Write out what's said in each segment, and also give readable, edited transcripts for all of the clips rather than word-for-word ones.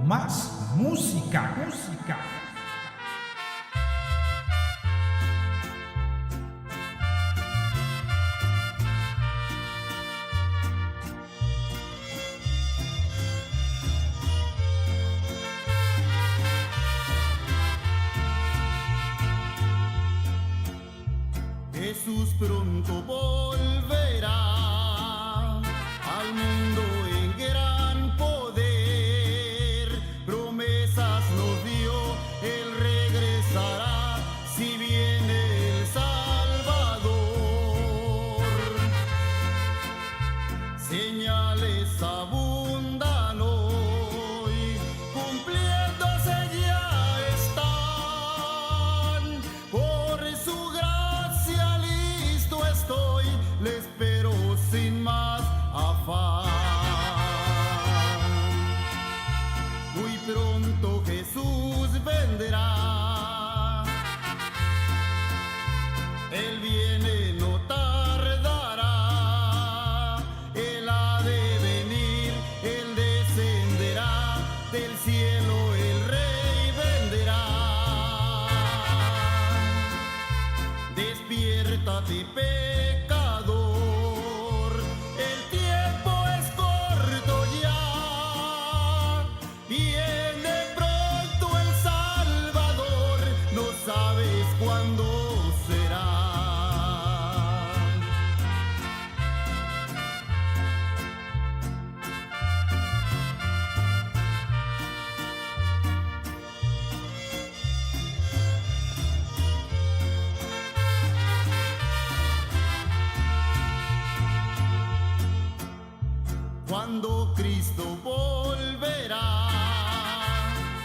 mas músika. Músika. Jesús pronto volverá al mundo en gran poder. Promesas nos dio, Él regresará si viene el Salvador. Señales abundan hoy, cumpliéndose ya están. Por su gracia listo estoy, le espero sin más afán. Muy pronto Jesús vendrá. Él viene, no tardará. Él ha de venir, Él descenderá del cielo, el Rey vendrá. Despiértate, pecador, el tiempo es corto ya. Viene pronto el Salvador, no sabes cuándo será. Cuando Cristo volverá,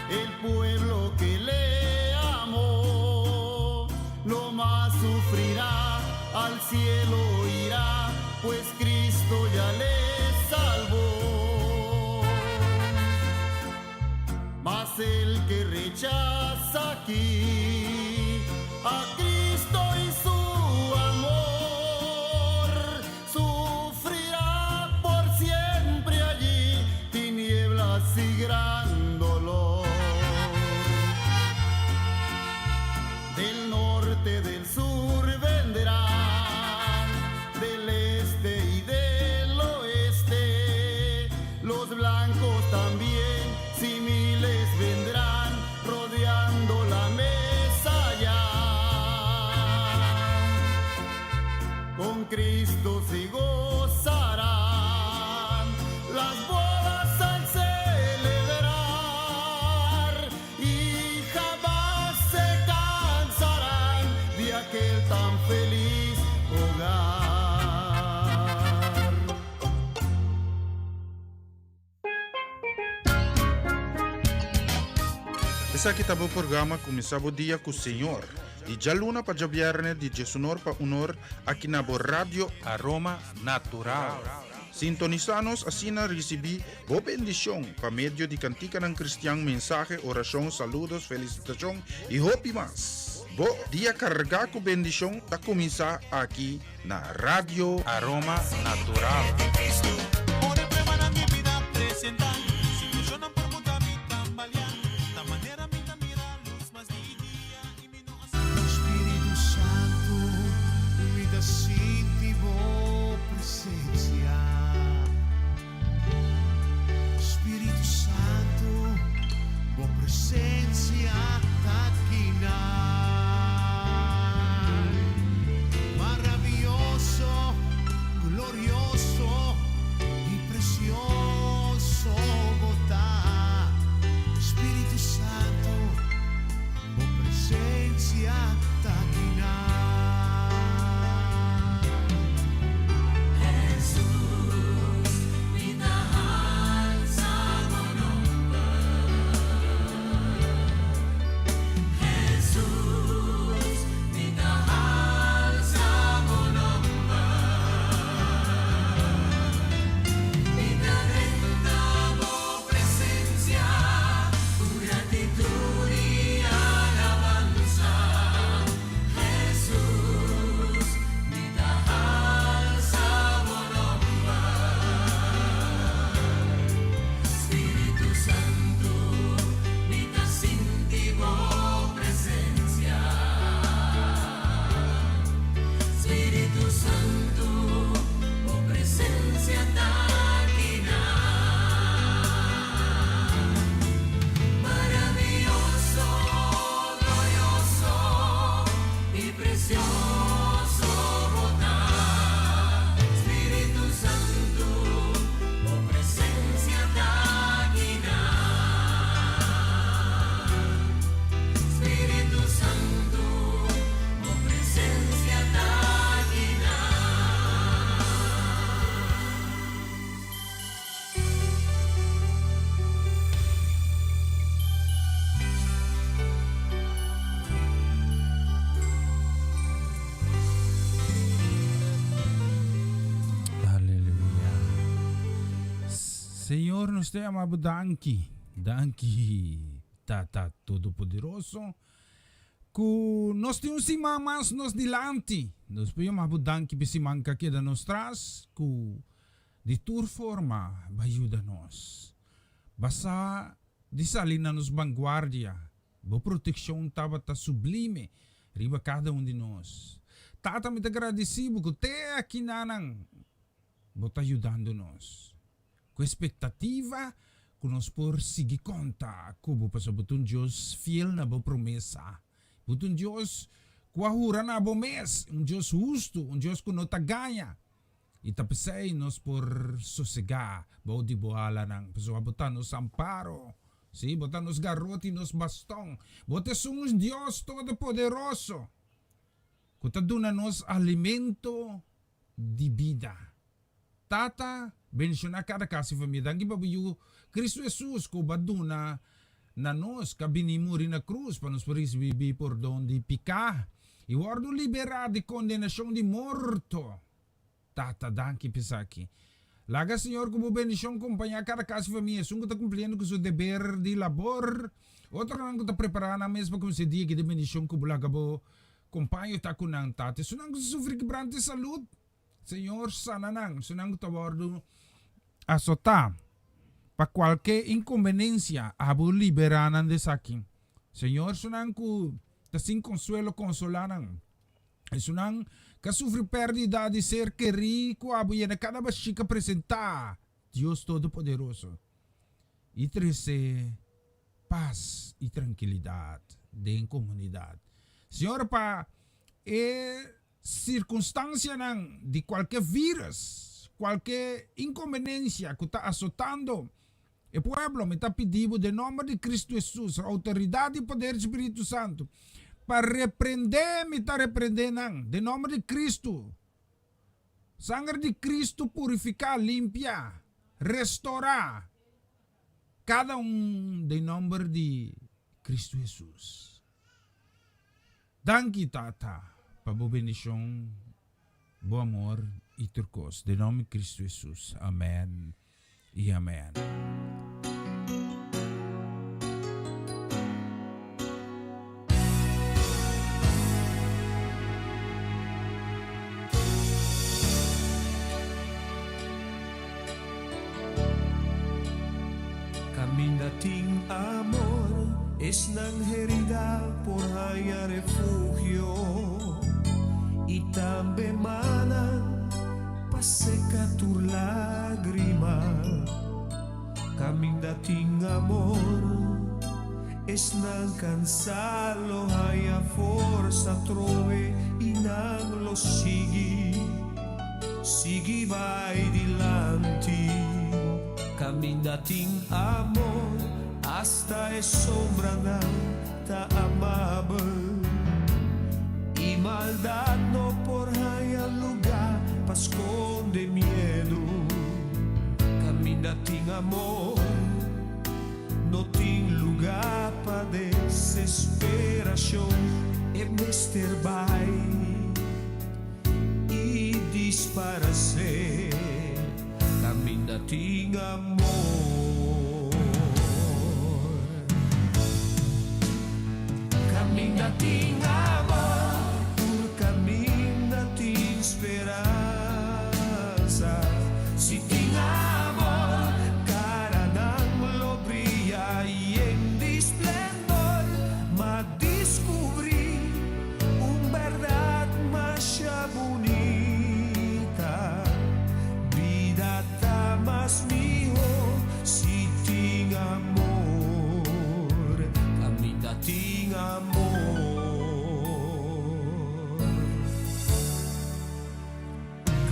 el pueblo que le amó, lo más sufrirá, al cielo irá, pues Cristo ya le salvó. Mas el que rechaza aquí a Cristo y su amor, sufrirá por siempre allí tinieblas y gran dolor. Del norte, del sur vendrán, del este y del oeste, los blancos también, si miles vendrán, rodeando la mesa ya. Con Cristo se gozarán las bodas al celebrar y jamás se cansarán de aquel tan feliz hogar. Esaki ta bo programa Kuminsá Bo Dia ku Señor, di djaluna pa djabièrnè di diesunor pa unor aki na bo Radio Aroma Natural. Sintonisá nos asina risibí bo bendishon pa medio di kantikanan kristian, mensahe, orashon, saludos, felisitashon i hopi mas. Bo dia kargá ku bendishon ta kuminsá aki na Radio Aroma Natural. Spiritu Santu, mi ta sinti bo presensia. Spiritu Santu, bo presensia ta akinan. Maravioso, glorioso i presioso bo ta. Spiritu Santu, bo presensia ta akinan. Hesus, mi ta alsa bo. Señor nos ta yama bo danki, danki Tata Todopoderoso ku nos tin un siman mas nos dilanti. Nos por yama bo danki pa e siman ku a keda nos tras ku di tur forma bo a yuda nos. Basa di sali na nos banguardia, bo protekshon tabata sublime riba kada un di nos. Tata mi ta gradisi bo ku te akinanan Bo ta yudando nos. Ku espektativa ku nos por sigui konta ku bo pasobra bo ta un Dios fiel na bo promesa. Bo ta un Dios ku a hura na bo mes, un Dios hustu, un Dios ku no ta gaña. I ta p'esei nos por sosegá bou di bo alanan, pasobra bo ta nos amparo. Sí, bo ta nos garoti i nos baston. Bo ta esun un Dios todopoderoso ku ta duna nos alimento di bida. Tata, bendiciona cada casa y famia. Danki pa bo Yu Cristo Jesus cu bo a duna na nos cu a bini muri na cruz pa nos por ricibi pordon di pica y wordo libera di condenacion di morto. Tata, danki pa esaki. Laga Señor cu bo bendicion compaña cada casa y famia, esun cu ta cumpliendo cu su deber di labor, otronan cu ta prepara nan mes pa cuminsa e dia ki den bendicion cu bo laga bo Kompaño ta ku nan tata. Esunnan ku ta sufri kebrante salud, Señor sana nan. Esunnan ku ta wòrdu asotá pa kualke inkonbenensia, abo liberá nan di esaki. Señor, esunnan ku ta sin konsuelo, konsolá nan. Esunnan ku a sufri pèrdida di ser kerí ku abo yena kada bashika presentá, Dios Todopoderoso, i trese pas i trankilidat den komunidat. Señor, pa e sirkunstansianan di kualke vírus, kualke inkonbenensia ku ta asotando e pueblo, mi ta pidi Bo den nòmber di Kristu Hesus, outoridat i poder di Spiritu Santu, pa reprendé, mi ta reprendé nan den nòmber di Kristu. Sanger di Kristu purifiká, limpia, restorá. Kada un den nomber di Cristo Jesus. Danki Tata pa bo bendicion, bo amor y tur cos. Den nomber di Cristo Jesus. Amen y amen. Caminda tin amor, esnan herida por haña refugio y tambe manan pa seca tur lagrima. Caminda tin amor, esnan cansa lo haña forsa trobe y nan lo sigui. Sigui bai dilanti. Caminda tin amor, hasta e sombranan ta amabel. Y maldad no por haña lugar pa sconde miedo. Caminda tin amor, no tin lugar pa desesperacion. E mester bai. I disparasé kaminda tin amor. Kaminda tin amor, tur kaminda tin speransa. Si tin amor, karanan lo bria yen di splendor. Ma diskubrí Un berdad masha bunita, bida ta mas miho si tin amor, caminda tin amor.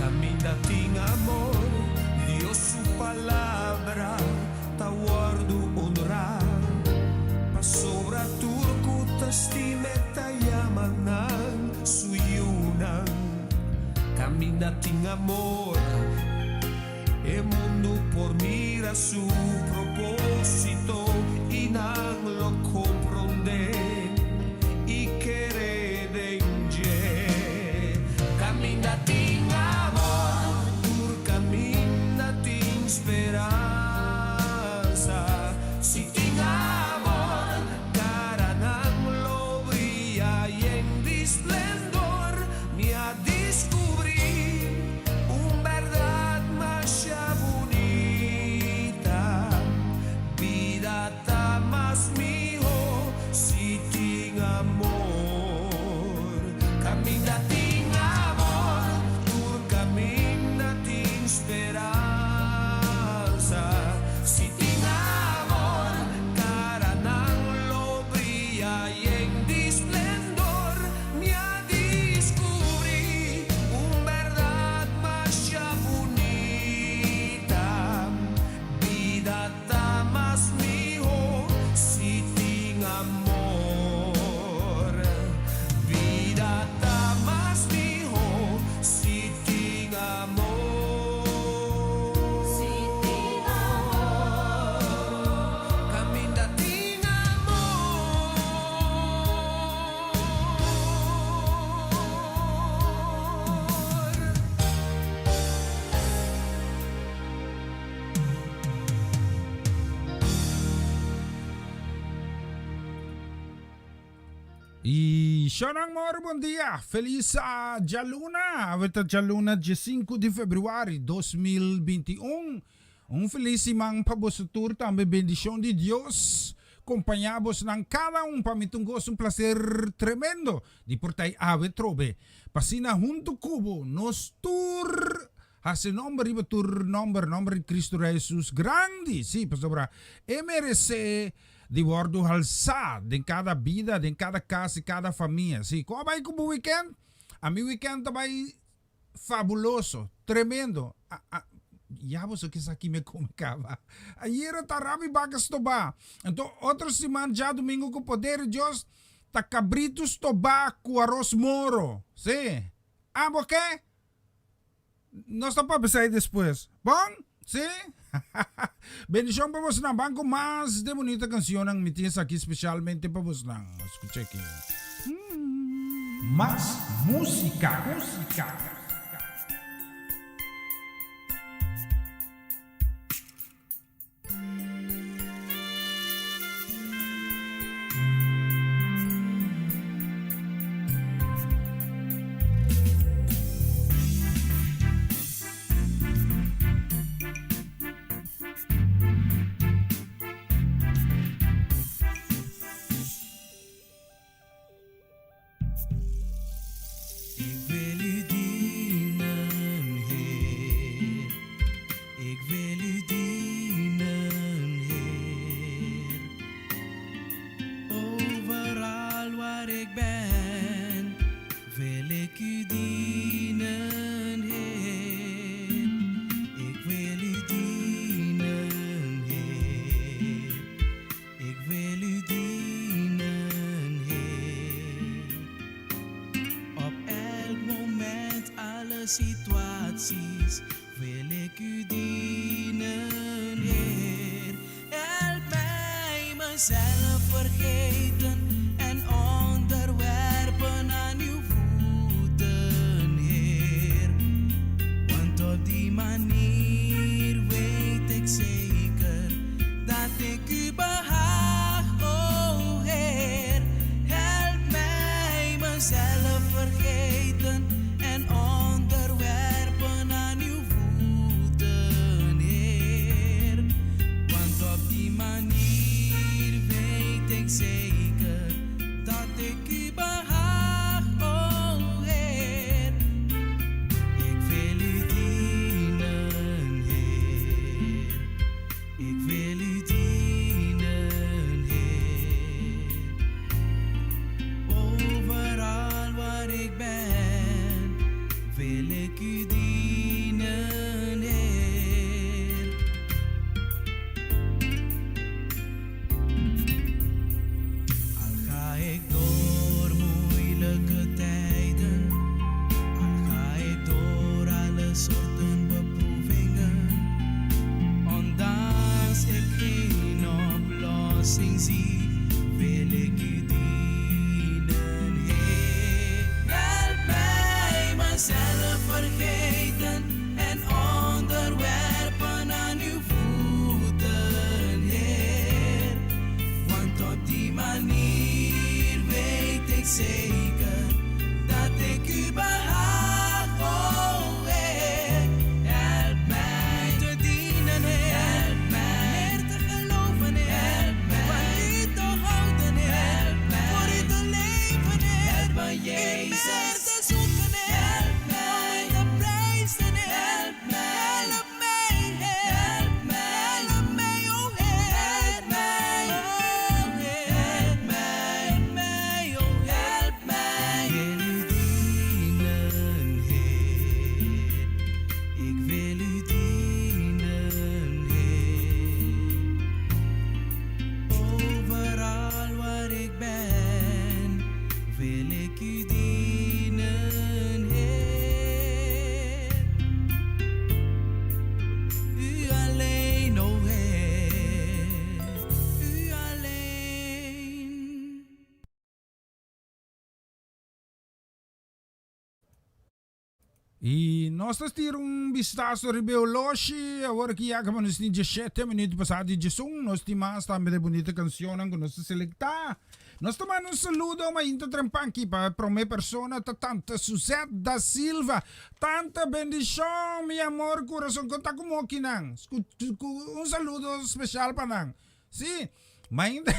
Caminda tin amor, Dios su palabra ta wordu honra. Pasobra tur cu ta stim'e ta yama nan su yiunan. Caminda tin amor, e mundu por mira su proposito y nan lo comprende y kere den dje. Caminda tin amor, tur caminda tin speransa. mas mihó si tin amor. Kaminda tin amor, tur kaminda tin speransa. Si tin amor, karanan lo bria yen di splendor. Mi a diskubrí un bèrdat masha bunita. Bida ta mas mihó si tin amor. Bida ta mas mihó si tin amor. Si tin amor. Kaminda tin amor. I Shonan Mor, bon dia. Felis djaluna. Awe ta djaluna 15 di februari 2021. Un felis siman pa boso tur tambe. Bendishon di Dios kompañá bosnan kada un. Pa mi ta un goso, un plaser tremendo di por ta awe trobe. P'asina huntu ku bo nos tur hasi nòmber riba tur nòmber, nòmber di Kristu Rei Hesus grandi. Sí, pasobra e meresé di wòrdu halsá den kada bida, den kada kas i kada famia. Sí, kon a bai ku bo wikènt? Ami wikènt a bai fabuloso, tremendo. A, a, ya boso ke sa ki mi a kome kaba. Ayera ta rabi baka stobá. Anto otro siman djadumingu ku poder di Dios ta kabritu stobá ku aros moro. Sí. Abo ke? Nos ta papia esei despues. Bon? Sí? Bendishon pa bosnan. Ban ku mas de bunita kanshonnan. Mi tin esaki spesialmente pa bosnan. Skucha aki. Mas músika. Músika. Ik wil u dienen, Heer. Ik wil u dienen, Heer. Overal waar ik ben, wil ik u dienen, Heer. Ik wil u dienen, Heer. Ik wil u dienen, Heer. Op elk moment, alle situaties, wil ik u dienen, Heer. Help mij mezelf vergeten en onderwerpen aan uw voeten, Heer. Want op die manier weet ik zeker dat ik u behaag, o Heer. Help mij mezelf vergeten en onderwerpen aan uw voeten, Heer. Want op die manier weet ik zeker dat ik u behaag, o Heer. Ik wil u dienen, Heer. Ik wil u dienen, Heer. Overal waar ik ben, wil ik u dienen, Heer. Al ga ik door moeilijke tijden, al ga ik door alle soorten beproevingen, ondanks ik geen oplossing zie, wil ik u dienen, Heer. Help mij mezelf vergeten en onderwerpen aan uw voeten, Heer. Want op die manier weet ik zeker dat ik u behaag, oh Heer. Help mij te dienen, Heer. Help mij meer te geloven, Heer. Help mij van u I nos ta tira un bistaso riba e oloshi, awor ki ya kaba nos tin diesshete minuut pasá di diesun, nos tin mas tambe de bunita kanshonnan ku nos ta selektá. Nos ta manda un saludo mainta trempanki pa e promé persona ta Tante Suzette da Silva. Tante bendishon mi amor kurason kon ta ku mokinan? Un saludo speshal pa nan. Sí, mainta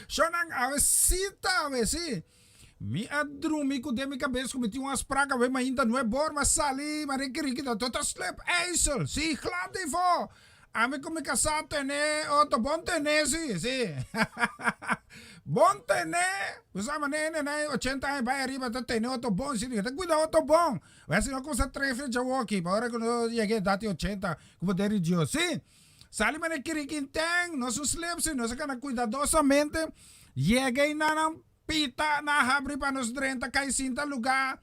shonnan awe sí ta awe sí. Mi a drumi ku den mi kabes ku mi tin un afsprak awe mainta nuebor m'a sali m'a riki riki ta tot a slip ijsel sí glad efo ami ku mi kasá tene oto bon tene sí sí bon tene bo sa manera hende nan ochenta aña bai ariba ta tene oto bon sí ta kuida oto bon wè si no kumsa trefri djawoki pa ora ku no yega edat di ochenta ku poder di Dios sí. Sali manera kirikinten, nos un slip si nos a kana kuidadosamente, yega i nan nan pita nan a habri pa nos drenta kai sinta lugá.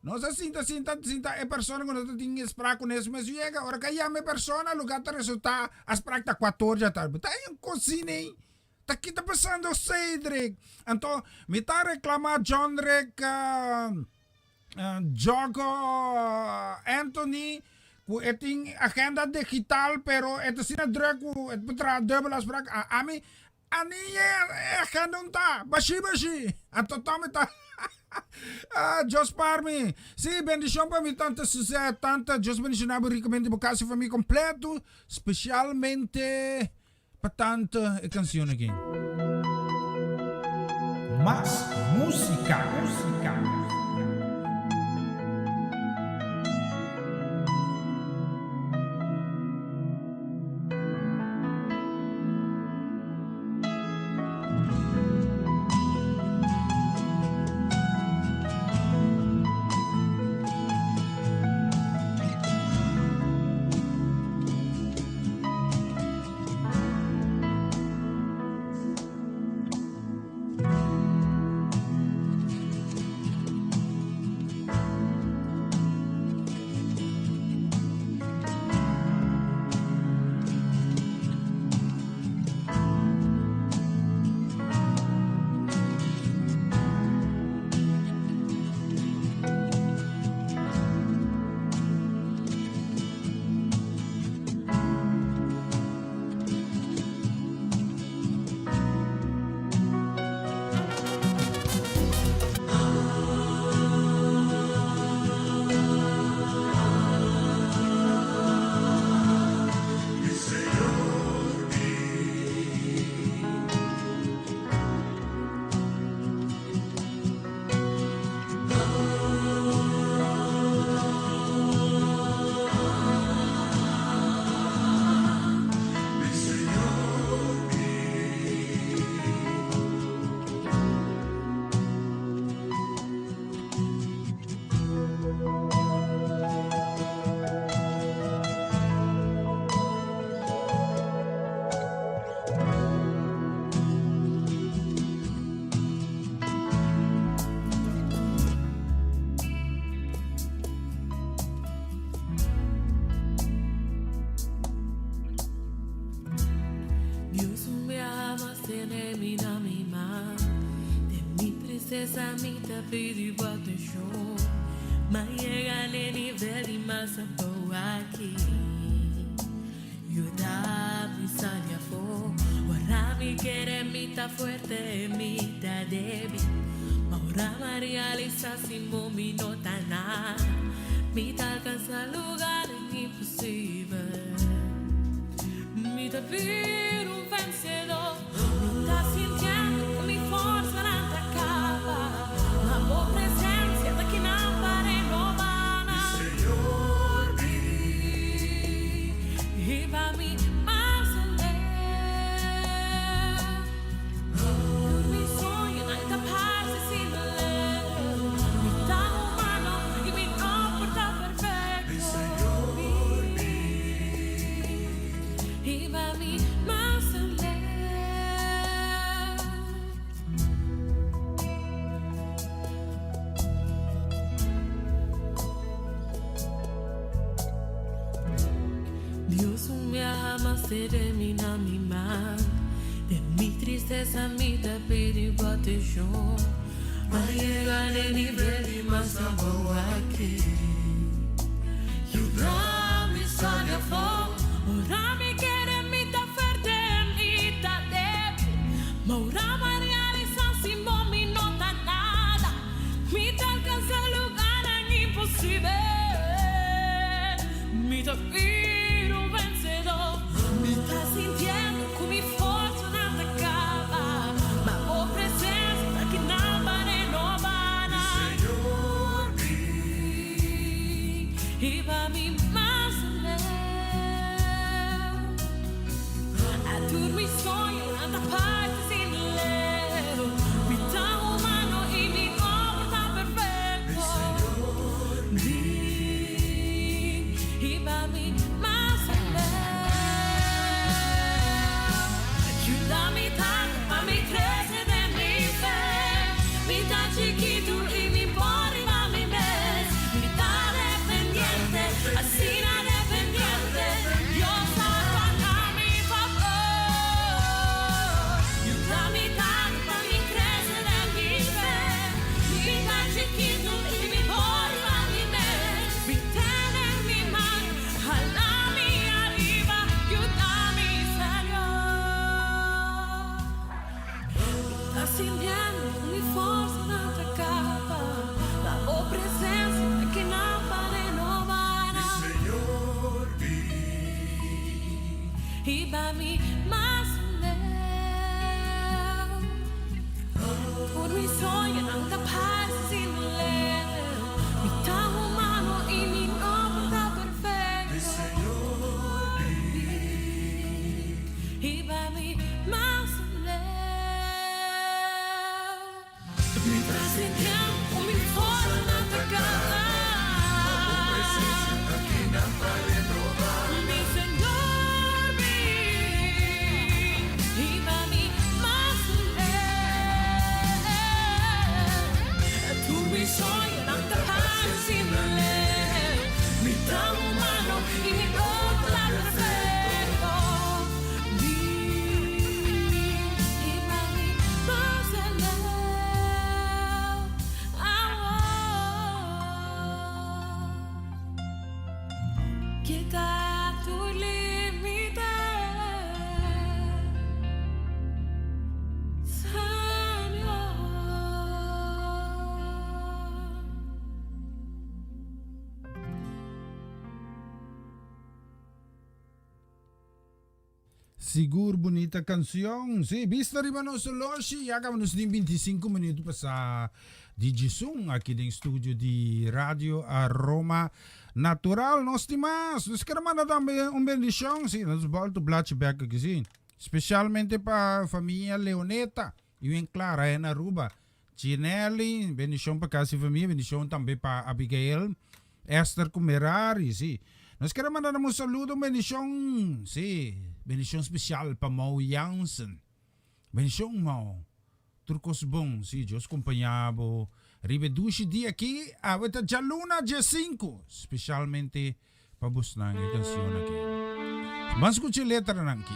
Nos a sinta sinta sinta e persona ku nos ta tin sprak kuné su mes yega, ora ku a yama e persona lugá ta resultá a sprak ta kuator dja tardi. Ta un kosina ei, ta ki ta pasando Cedric? Anto mi ta reklamá John Rick. Jogo Anthony ku e tin agenda digital pero e ta asina druk ku e por traha dubbel afspraak ami ani e agenda un ta bashi bashi anto tò mi ta Dios spar mi si bendishon pa mi tante Suzette tante Dios bendishona bo rikamente bo kas i famia kompleto spesialmente Pa tante e cancion aki. Mas musica. Dios un biaha mas tene mi na mi man Den mi tristesa mi ta pidi bo atencion Ma yega n'e nivel di mas abou aki Yuda mi sali afó Ora mi kere mi ta fuerte mi ta débil Ma ora mi realisa sin bo mi no ta nada Mi ta alcansa lugarnan imposibel Mi ta bira un vencedor Mi ta sintiendo cu mi forsanan ta caba Ma bo presencia ta kinan pa renoba nan Señor mi hiba mi mas aleu Tur mi soñonan ta parse asina leu Mi ta humano y mi no por ta perfecto Señor mi hiba mi mas aleu. Dios un biaha mas tene mi na mi man Den mi tristesa mi ta pidi bo atencion Ma yega n'e nivel di mas abou aki. Yuda mi sali afó Ora mi kere mi ta fuerte mi ta débil Ma ora mi a realisá sin bo mi no ta nada Mi ta alkansá lugarnan imposibel Mi ta bira un vensedó Mi ta sintiendo ku mi forsanan ta kaba Ma bo presensia ta kinan pa renobá nan Hiba mi mas leu A tur mi soñonan ta parti sin leu Mi ta humano i mi no por ta perfecto Hiba mi mas leu Yuda mi Tata pa mi crece den mi fe Mi ta chikitu i mi por riba mi mes Mi ta dependiente, asina dependiente Dios ta na mi fabor Yuda mi Tata pa mi crece den mi fe Mi ta chikitu i mi por riba mi mes Mi tene mi man, hala mi ariba Yuda mi Señor Mi ta sintiendo mi forsanan ta kaba Ma bo presensia ta kinan pa renobá Hiba mi mas leu Tur mi soñonan ta parse sin leu Mi ta humano i mi no por ta perfecto Hiba mi mas leu Mi ta sintiendo mi forsanan ta kaba Mi Señor bin Hiba mi mas leu Tur mi soñonan ta parse sin leu Mi ta humano i mi no ta perfecto Bin hiba mi mas leu Awor Kita tur limite Señor. Sigur bunita cancion. Si, bista riba nos oloshi, ya caba nos tin 25 minuut pasa di djisun aki den studio di Radio Aroma Natural. Nos tin mas. Nos quier manda tambe un bendicion. Si, nos bolto blachi bek aki, si. Specialmente pa familia Leoneta y wen Clara en Aruba. Chinelli, bendicion pa casi familia, bendicion tambe pa Abigail, Esther cu Merari, si. Nos quier manda un saludo, un bendicion, si, bendicion special pa Mo Jansen. Bendicion Mo. Tur cos bon, si, Dios compaña bo riba e dushi dia aki, awe ta djaluna 15, specialmente pa bosnan e cancion aki. Ban scucha e letranan aki.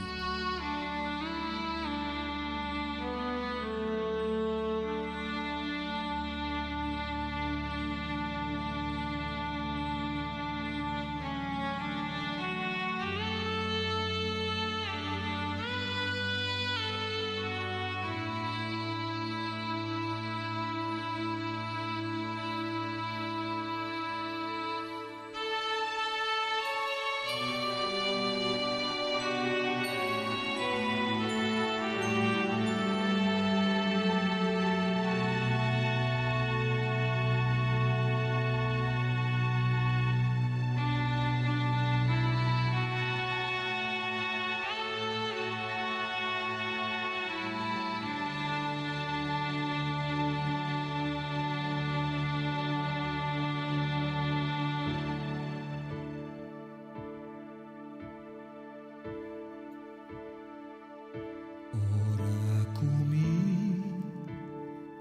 Ora ku mi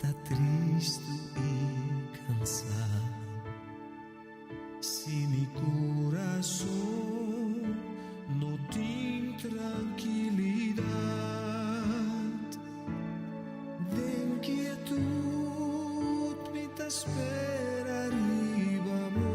ta tristu i kansá, si mi kurason no tin trankilidat, den kietut mi ta spera riba bo.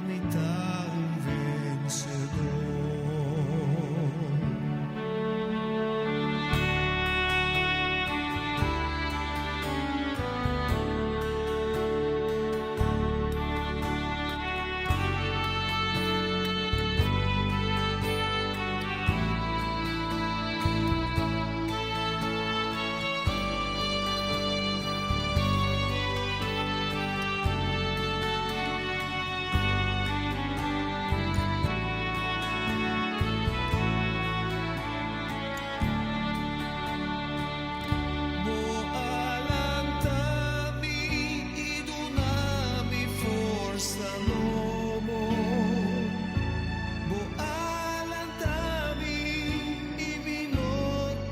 mi ta un vencedor. Bo a lanta mi i duna mi forsa nobo. Bo a lanta mi i mi no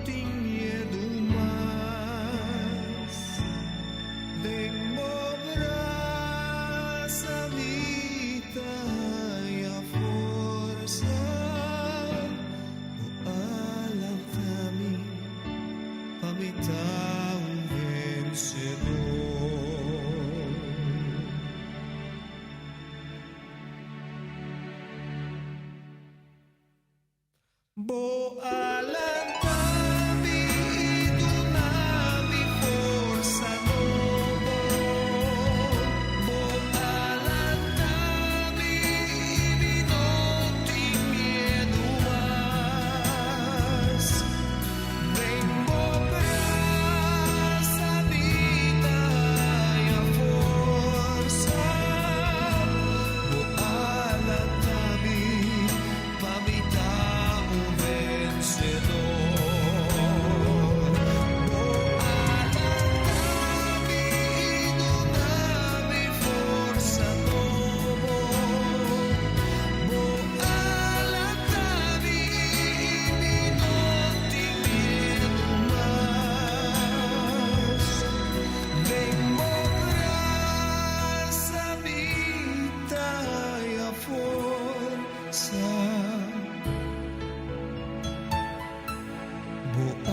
tin miedu mas. Den bo brasa mi ta haña forsa. Bo a lanta mi pa mi ta un vencedor. Bo a lanta mi i duna mi forsa nobo. Bo a lanta mi i mi no tin miedu mas. Den bo brasa mi ta haña forsa. Bo a lanta mi pa mi ta un vencedor. Bo a lanta mi i duna mi forsa nobo. Bo a lanta mi i mi no tin miedu mas. Den bo brasa mi ta haña forsa. Bo a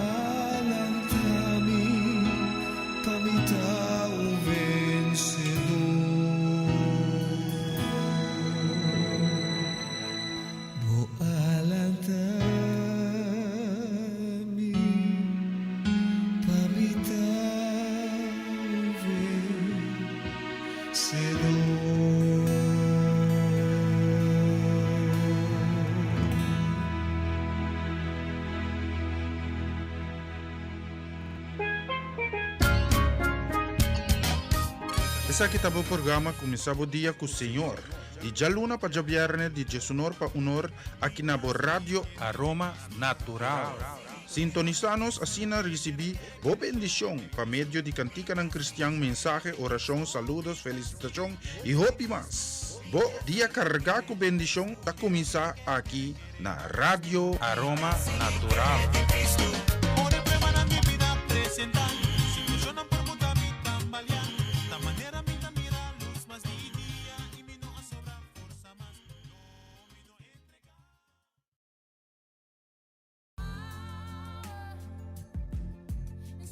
lanta mi pa mi ta un vencedor. Bo a lanta mi pa mi ta un vencedor. Esaki ta bo programa Kuminsá Bo Dia ku Señor, di djaluna pa djabièrnè di diesunor pa unor aki na bo Radio Aroma Natural. Sintonisá nos asina risibí bo bendishon pa medio di kantikanan kristian, mensahe, orashon, saludos, felisitashon i hopi mas. Bo dia kargá ku bendishon ta kuminsá aki na Radio Aroma Natural.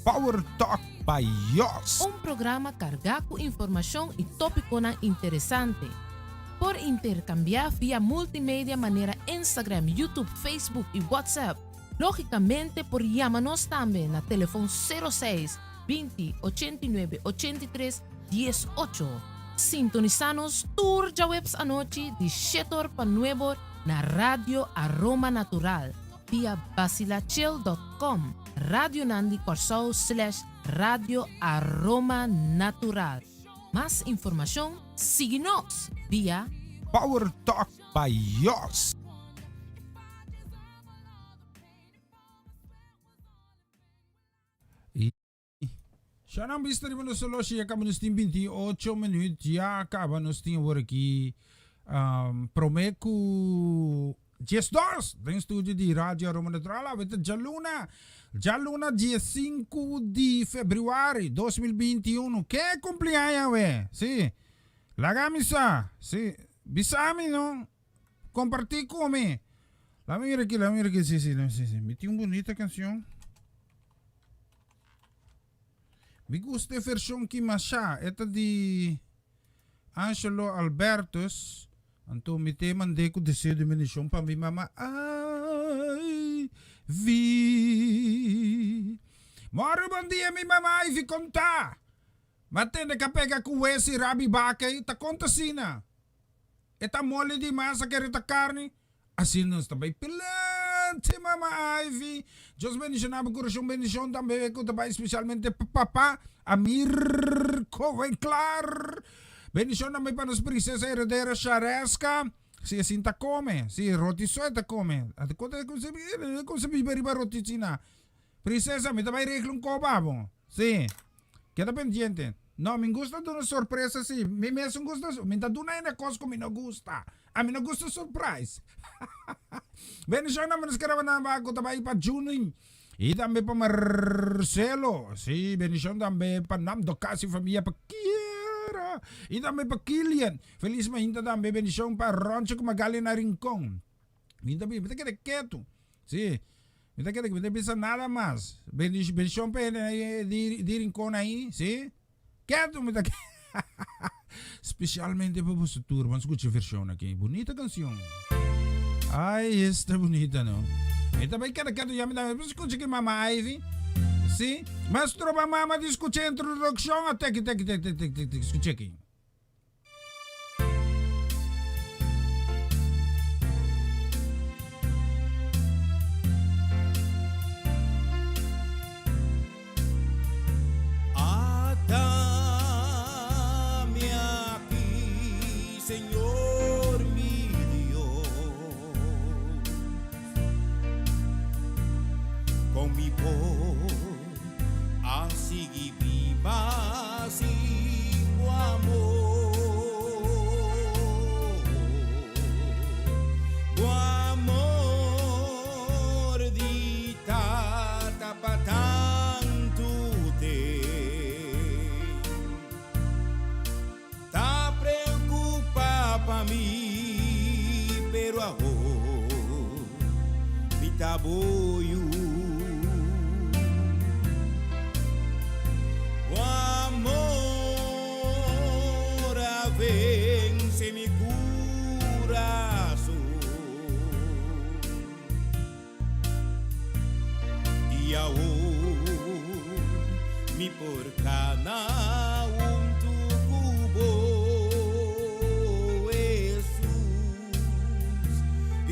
Power Talk by Jos. Un programa kargá ku informashon i tópikonan interesante. Por interkambiá via multimedia manera Instagram, YouTube, Facebook i WhatsApp. Lógikamente por yama nos tambe na telefon 06 20 89 83 18. Sintonisá nos tur djaweps anochi di shetor pa nuebor na Radio Aroma Natural via basilachel dot com, Radionan di Kòrsou slash Radio Aroma Natural. Mas informashon sigui nos via. Power Talk by Jos. Shanan bista riba nos horloge ya caba nos tin 28 minuut ya caba nos tin awor aki um, prome cu 12 den studio di Radio Aroma Natural awe ta djaluna djaluna 15 di februari 2021 ke cumpleaños awe si laga mi sa si bisami no Compartí cu mi. Lami mira aquí, lami mira aquí. Sí, sí, sí, sí. Mi tin un bonita canción. Mi gusta e versión ki masha. Esta di Angelo Albertus. Anto mi te mand'é ku deseo di bendishon pa mi mama Ivy. Mòru bon dia mi mama Ivy kon ta? M'a tende k'a pega ku wes i rabi baka ei ta konta asina. E ta moli di mas a kere ta karni. Asina nos ta bai pilante mama Ivy. Dios bendiciona bo curacion bendicion tambe cu ta bai specialmente pa papa Amir Covenclar. Bendicion tambe pa nos princesa heredera Shareska. Si asin ta come, si roti so e ta come. Ate conta con se con se biba riba roti china. Princesa mi ta bai regla un coba bo. Si. Keda pendiente. No, mi gusta duna sorpresa si. Mi mes gusta, mi ta duna hende cos cu mi no gusta. A mi no gusta surprise. Bendicion na nos kere na cu ta bay pa Junin y tambe pa Marcelo. Si, bendicion tambe pa Nando Casi familia pa Kiera y tambe pa Kilian. Feliz mainta tambe bendicion pa Roncho cu Magali na Rincon. Mi ta mi ta keda ketu. Si, mi ta keda mi ta bisa nada mas. Bendicion pa hende di Rincon ahi, si. Ketu mi ta Specialmente pa boso tur. Ban scucha e version aki. Bunita cancion. Ay, esta bunita no. Mi ta bay keda ketu ya mi ta scucha ki mama Ivy. Si. Mas troba mama di scucha introduccion. A teki teki teki teki teki scucha aki. Atami aki, Señor mi Dios, con mi por a sigui biba sin bo amor. Bo amor di tata pa tantu ten ta preocupa pa mi, pero awor mi ta bo yu. Bo amor a vence mi curason. I awor mi por cana huntu cu bo, Hesus, i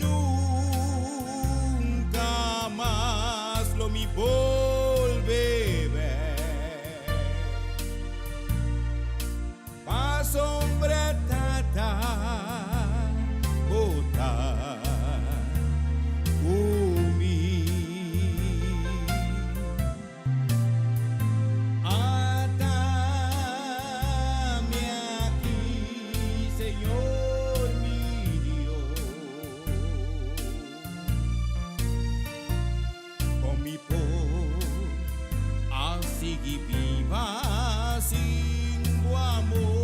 nunca mas lo mi bolbe bek. Pasobra Tata bo ta ku mi. Ata mi aki, Señor mi Dios. Con mi por a sigui biba sin bo amor?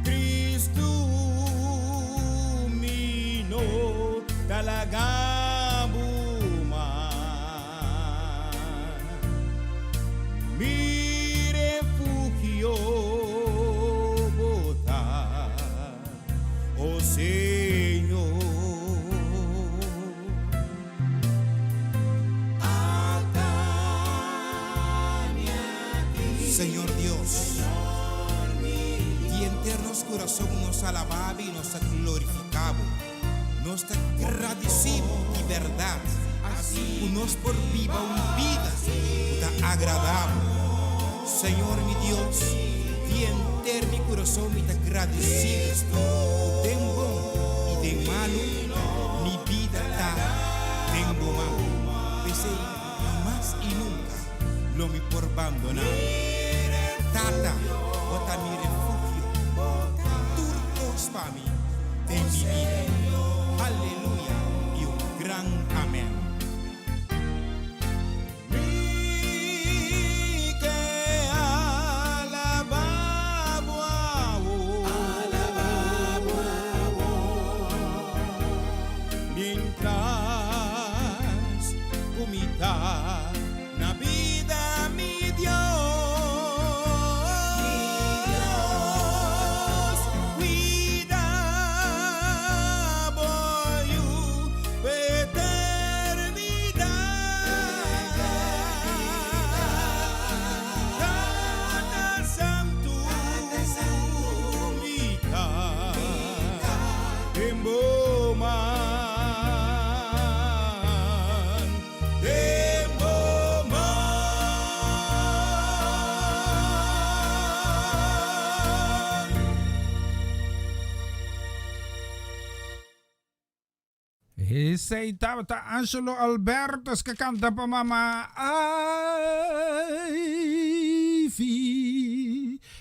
Cristo mi no ta laga bo mas. Mi refugio bo ta. Oh Señor. Señor Dios, di henter nos curason nos alababo y nos ta glorificabo. Nos ta gradicibo di berdad cu nos por biba un bida cu ta agradabo. Señor mi Dios, di henter mi curason mi ta gradicido cu den bon y den malu mi bida ta den bo man. P'esey hamas y nunca lo mi por bandona bo. Tata, bo ta mi refugio, tur cos pa mi den mi bida. Aleluya y un gran amen. Mi ke alabá bo awor. Mientras ku mi ta na bida, mi Dios. Esei tabata Angelo Albertus ke kanta pa mama Ivy.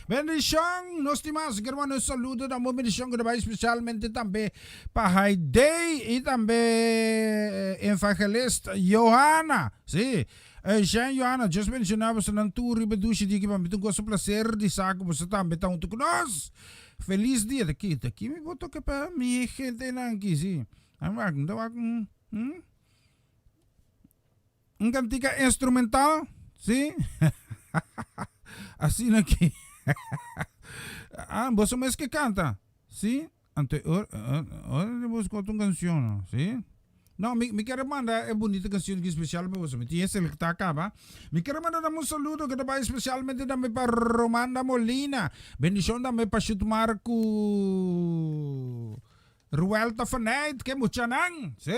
Bendishon, nos tin mas ke hermano saludo ta un bendishon ku ta bai spesialmente tambe pa Haidee i tambe evangelist Johanna. Si, Eugène Johanna, Dios bendishoná bosonan tur riba e dushi di aki pa mi ta un goso plaser di sa ku boso tambe ta huntu ku nos. Felis dia ta ki ta ki mi por toka pa mi gentenan aki si. A wak mi ta wak un un un kantika instrumental si asina ki ah boso mes ke kanta si anto e ora ora di buska otro kanshon si. No, mi, mi quiere manda e bonita canción aquí especial pa boso. Mi tin e selecta caba. Mi quiere manda dame un saludo que ta bai especialmente tambe pa Romanda Molina. Bendición tambe pa Shutmar cu Ruelta Faneit, que muchanan. Sí.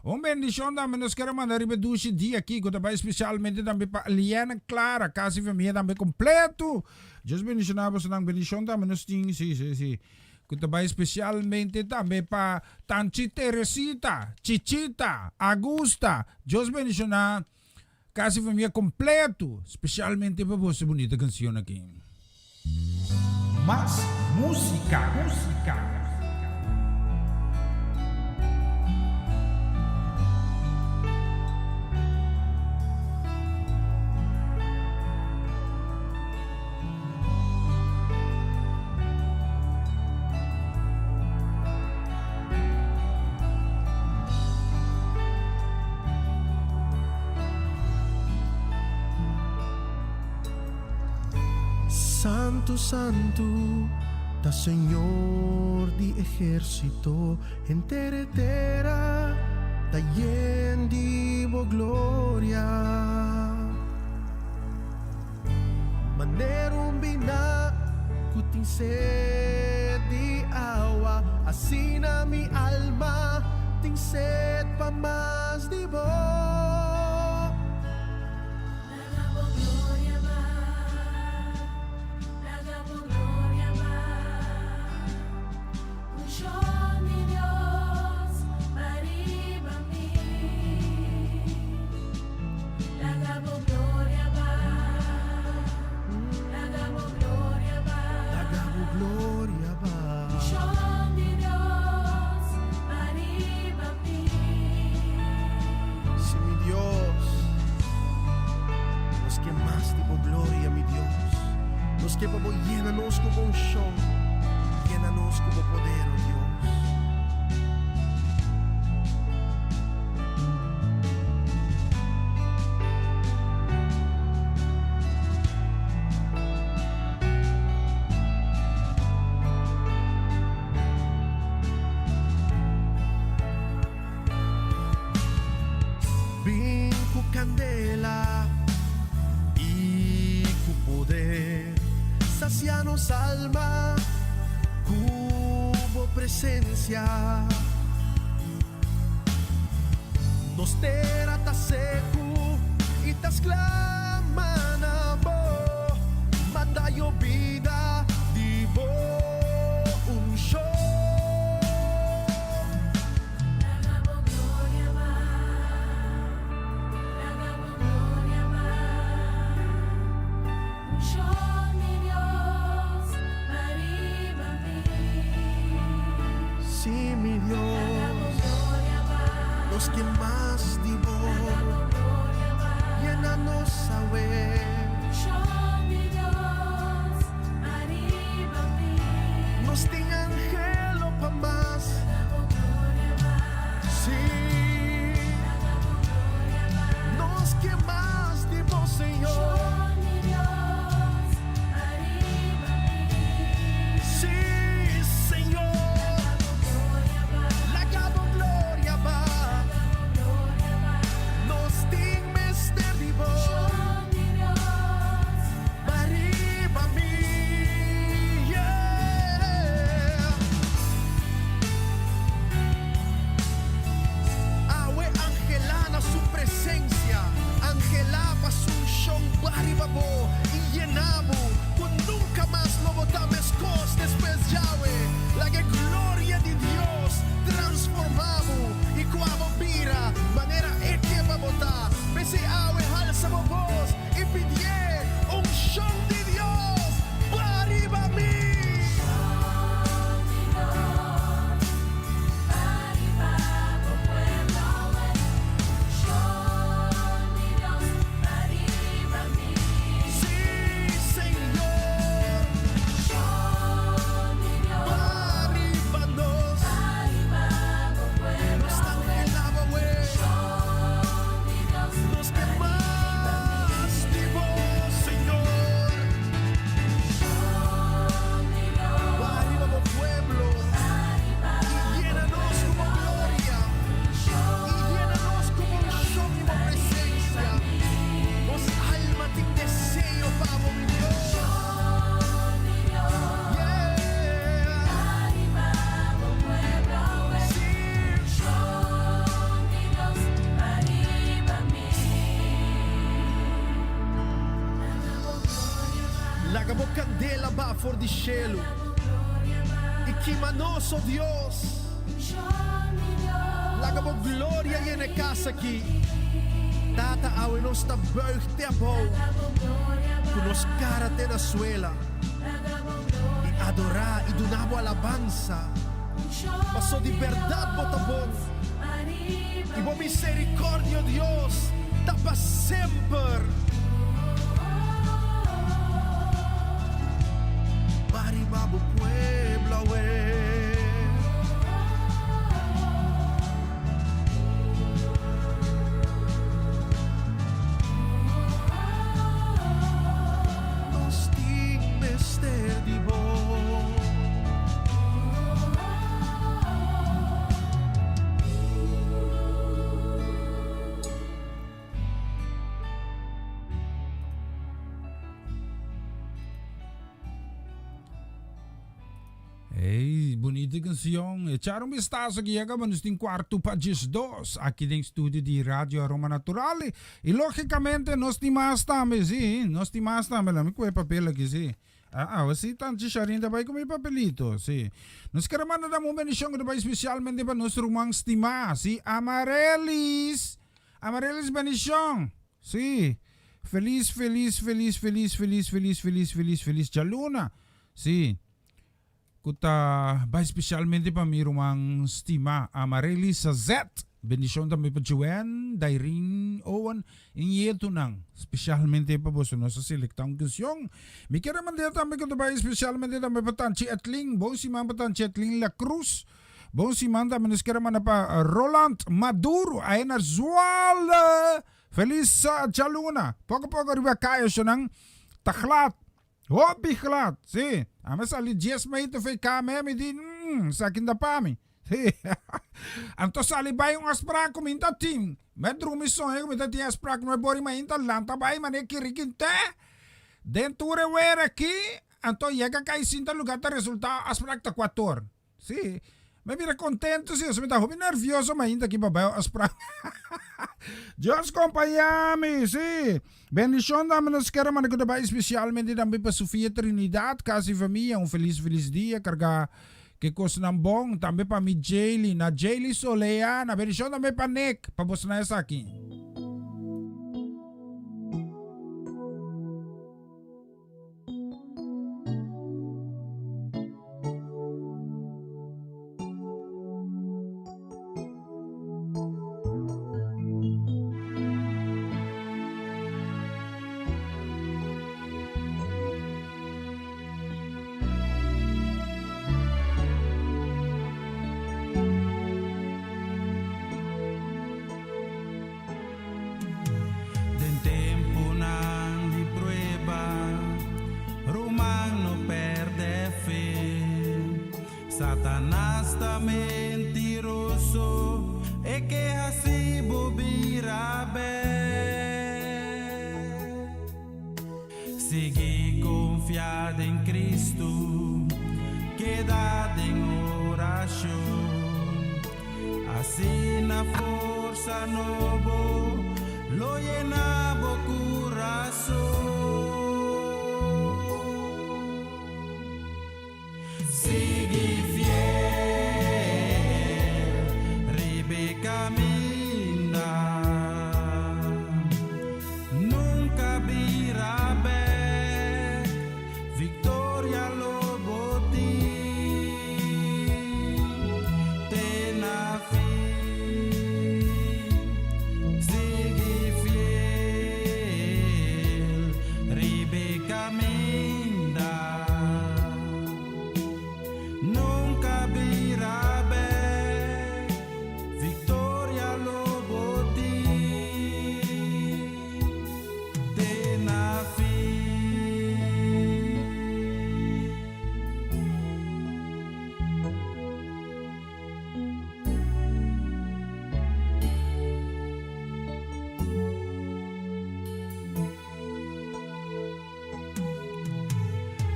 Un bendición tambe nos quiere manda riba dushi dia aquí que ta bai especialmente tambe pa Liana Clara, casi familia tambe completo. Dios bendiciona boso nan. Bendición tambe nos tin, sí, sí, sí. Ku ta bai spesialmente tambe pa Tanchi Teresita, Chichita, Agusta. Dios bendishoná kasi famia kompleto, spesialmente pa boso bunita kanshon aki. Mas músika, músika. Santu, santu, ta Señor di ehérsito, henter e tera ta yen di bo gloria. Manera un biná ku tin sed di awa, asina mi alma tin sed pa mas di bo. Laga bo gloria bai, laga bo gloria bai, Unshon di Dios bai riba mi. Laga bo gloria bai, laga bo gloria bai. Laga bo gloria bai. Unshon di Dios bai riba mi. Si mi Dios, nos ke mas di bo gloria, mi Dios. Nos ke pa bo yena nos ku bo unshon, yena nos ku bo poder, o Dios. Bin ku kandela i ku poder, sasia nos alma ku bo presensia. Nos tera ta seku i ta sklama na bo, manda yobida di bo unshon. Laga bo gloria bai, laga bo gloria bai, unshon di Dios bai riba mi. Sí, mi Dios, nos ke mas di bo. Yena nos awe. Nos tin anhelo pa mas. Sí, nos ke mas di bo, Señor. Sí, Señor, laga bo gloria ba. Nos tin mester di bo. Laga bo kandela baha for di shelu i kima nos, o Dios. Laga bo gloria yena e kas aki. Tata, awe nos ta buig te abou, ku nos kara te na suela, i adorá i duna bo alabansa, paso di bèrdat bo ta bon, i bo miserikòrdia, o Dios, ta pa semper. Ba riba bo pueblo awe. Nos tin mester di bo. Hey, bonita canción. Echar un vistazo que llega nos tin cuarto pa 12 aquí den estudio di Radio Aroma Natural. Y lógicamente nos tin más también, sí. Nos tin más también. La mi kue papel aquí, sí. Ah, ah, sí, tanti Sharin ta bai con mi papelito, sí. Nos quiere mandar un bendición que bai especialmente para nuestro ruman estimá, sí. Amarelis. Amarelis bendición. Sí. Feliz, feliz, feliz, feliz, feliz, feliz, feliz, feliz, feliz djaluna. Sí. Ku ta bai spesialmente pa mi ruman stimá Amareli Sazet. Bendishon tambe pa Joanne, Dairin, Owen i nietunan. Spesialmente pa boso nos a selektá un kansion. Mi kier a mand'é tambe ku ta bai spesialmente tambe pa Tanchi Etlin. Bon siman pa Tanchi Etlin La Cruz. Bon siman tambe nos kier a manda pa Roland Maduro ahe na Zwolle. Feliz djaluna. Poko poko riba kaya eshonan ta glad. Hopi glad. Si. Ami a sali dies meter for e kama mi di, mm, esaki no ta pa mi. Si. Anto sali bai un afspraak ku mi ta tin. Mi a drumi soña ku mi ta tin afspraak no e bori mainta lanta bai manera kirikintè. Den tur e wer aki, anto yega kai sinta luga ta resulta afspraak ta kuator. Sí, mi bira contento sí, mi ta hopi nervioso ma ainda aki pa bai afspraak. Dios compaña mi, sí. Bendicion tambe nos kere manda ku ta bai especialmente tambe pa Sofia Trinidad, casa y famia, un feliz feliz dia, carga ke cosnan bon, tambe pa mi Jaylee, na Jaylee Soleana, bendicion tambe pa Nick, pa bosnan esaki. Den tempunan di prueba, ruman no pèrdè fe. Satanas ta mentiroso, e ke hasi bo bira bèk. Sigui konfia den Kristu, keda den orashon. Asina forsa nobo lo yena bo kurason. Sigui fiel riba e kaminda, nunka bira bèk, viktoria lo bo tin te na fin. Sigui fiel riba e kaminda. Nunca bira bek, victoria lo bo tin te na fin.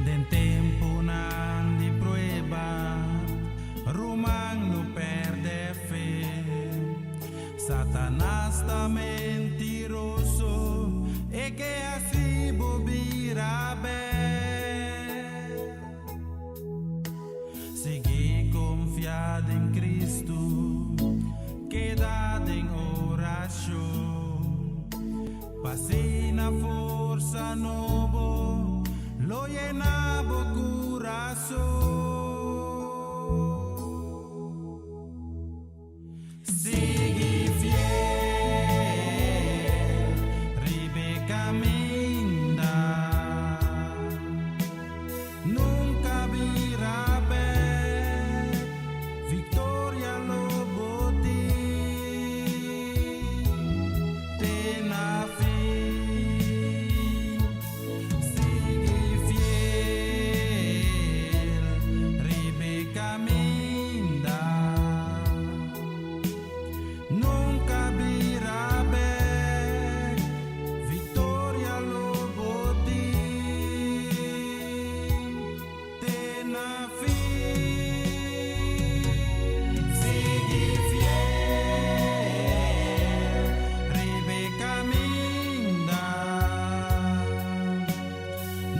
Den tempunan di prueba, ruman no pèrdè fe. Satanas ta mentiroso, e ke hasi bo bira bèk. P'asina forsa nobo lo yena bo kurason. Sigui fiel riba e kaminda, nunka bira bèk, viktoria lo bo tin te na fin. Sigui fiel riba e kaminda. Nunka bira bèk, viktoria lo bo tin te na fin. Sigui fiel riba e kaminda.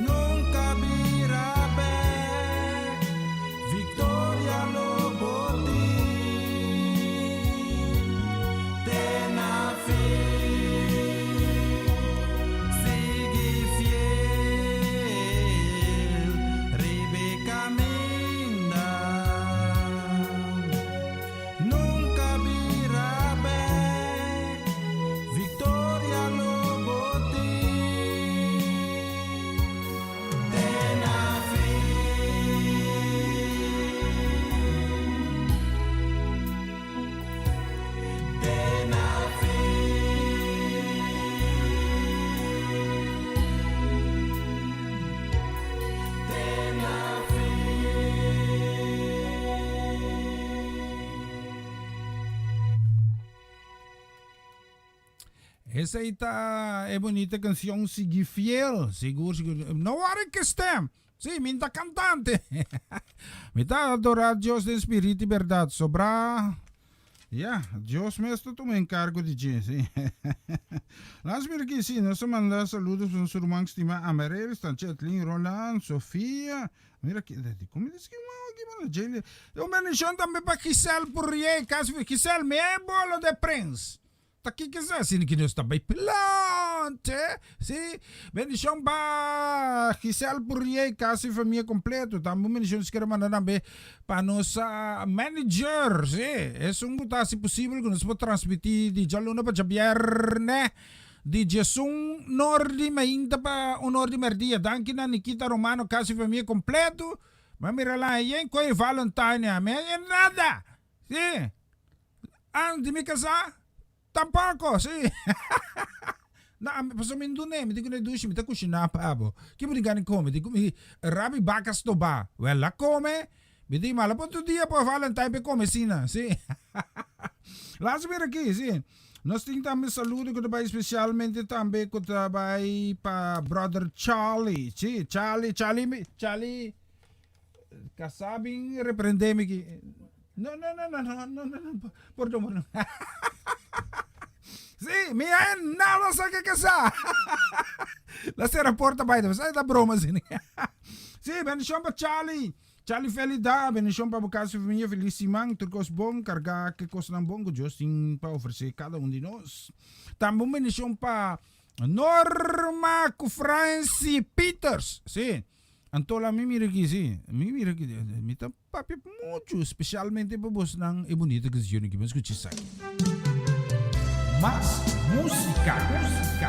Nunka bira bèk, viktoria lo bo tin te na fin. Sigui fiel riba e kaminda. Nunka bira bèk, viktoria lo bo tin te na fin. Te na fin. Te na fin. Esei ta e bonita cancion Sigui Fiel. Sigur, sigur. No worry que stem. Sí, mi ta cantante. Mi ta adora Dios den spirit y berdad. Sobra, ya, Dios mes ta tuma encargo di dje, sí. Las mira aquí, sí, nos ta manda saludos pa nos ruman stima Amarelys, Tanchi Atlin, Roland, Sofia. Mira aquí, como dice que aquí, mano, Jaylee. Un bendición tambe pa Giselle Pourier, casi Giselle, mi e bolo de prins. Ta kiko esei? Asina ki nos ta bai plante. Sí. Bendishon pa Giselle Pourier, kasi famia kompleto. Tambe un bendishon nos kere manda tambe pa nos manager. Sí. Esun ku ta hasi posibel ku nos por transmití di djaluna pa djabièrnè di diesun nor di mainta pa un or di mèrdia. Danki na Nikita Romano, kasi famia kompleto. Mi a mira lan e yen koe Valentine a mi a yen nada. Sí. An di mi casá? Tampoco, sí. No, ami pasobra mi no dun'é, mi di ku n'e dushi, mi ta kushiná pa bo. Ki bo tin gana di kome? Di ku mi rabi baka stobá. Wèl, a kome. Mi di, mala por tur dia por Valentine pa e kome asina, sí. Laat mira aki, sí. Nos tin tambe saludo ku ta bai spesialmente tambe ku ta bai pa brother Charlie, sí, Charlie, Charlie, Charlie. Casá bin reprendé mi ki. No, no, no, no, no, no, no, no, pordon, pordon. Sí, mi a nada sa ke casá. La cera porta bai, sa ta broma así. Sí, bendición pa Charlie. Charlie Felida, bendición pa bo casa y familia, feliz siman, tur cos bon, carga ke cosnan bon ku Dios tin pa ofrece cada un di nos. Tambe un bendición pa Norma ku Francie Peters. Sí. Anto la mi mira aki, si, mi mira aki, mi ta papia muchu, specialmente pa bosnan e bunita cancion aki. Bo scucha esaki. Mas musica, musica.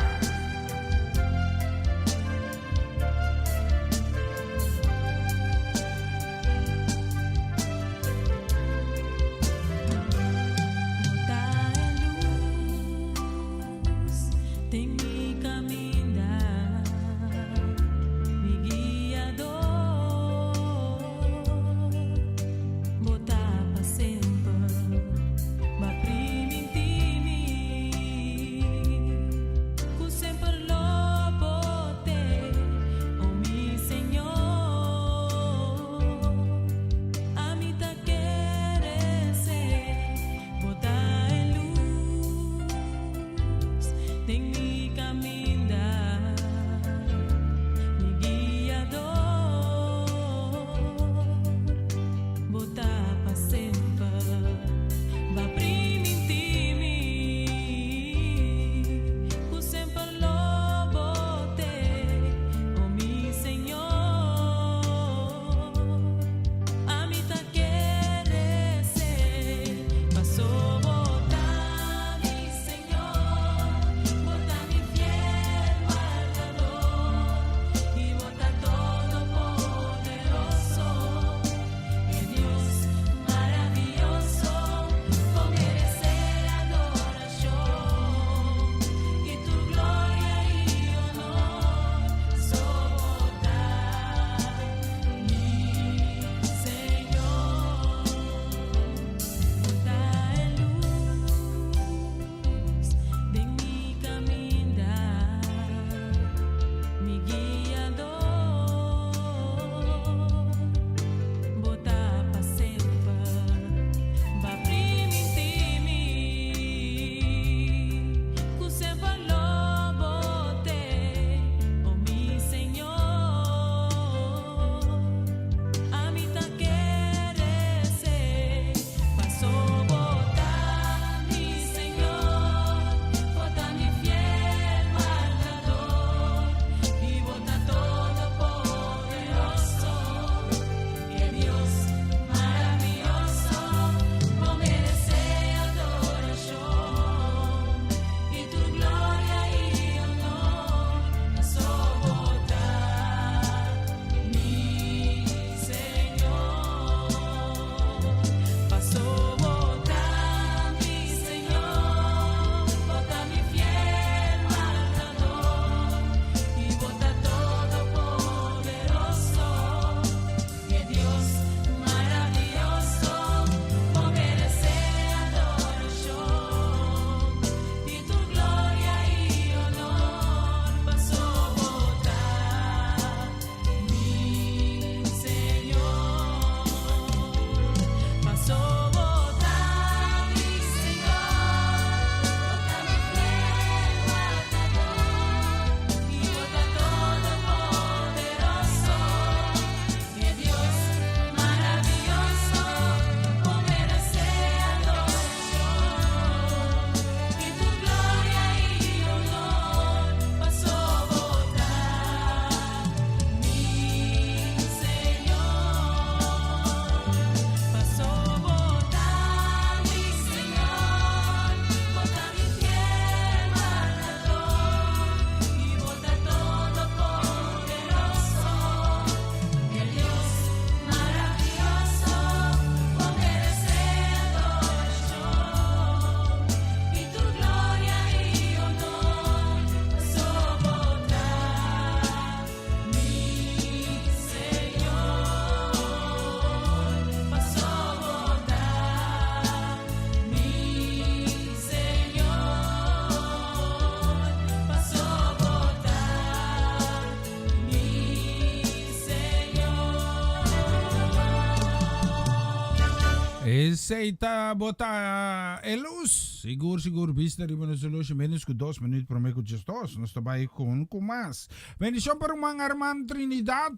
Esei ta bota e lus. Sigur, sigur, bista riba nos horloge, menos ku dos minuut promé ku 12. Nos ta bai kon ku mas. Bendishon pa ruman Armand Trinidad.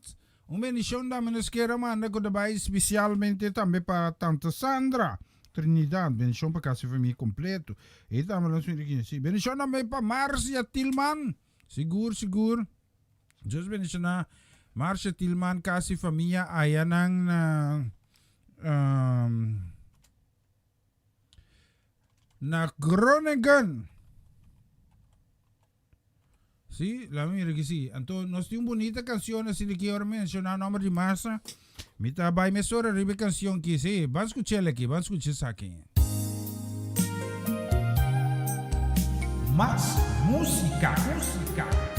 Un bendishon tambe nos kier a manda ku ta bai spesialmente tambe pa Tante Sandra Trinidad. Bendishon pa kasi famia kompleto. E tambe nos mira aki. Si, bendishon tambe pa Marcia Tilman. Sigur, sigur. Dios bendishoná Marcia Tilman kasi famia ayanan na um, na Groningen. Sí, la mira que sí. Anto, nos tin un bonita canción así de que ahora mencionar nombre di Marcia. Mi ta bai mesora riba e canción ki, sí. Ban escuchel aki, ban escucha esaki. Mas música, música.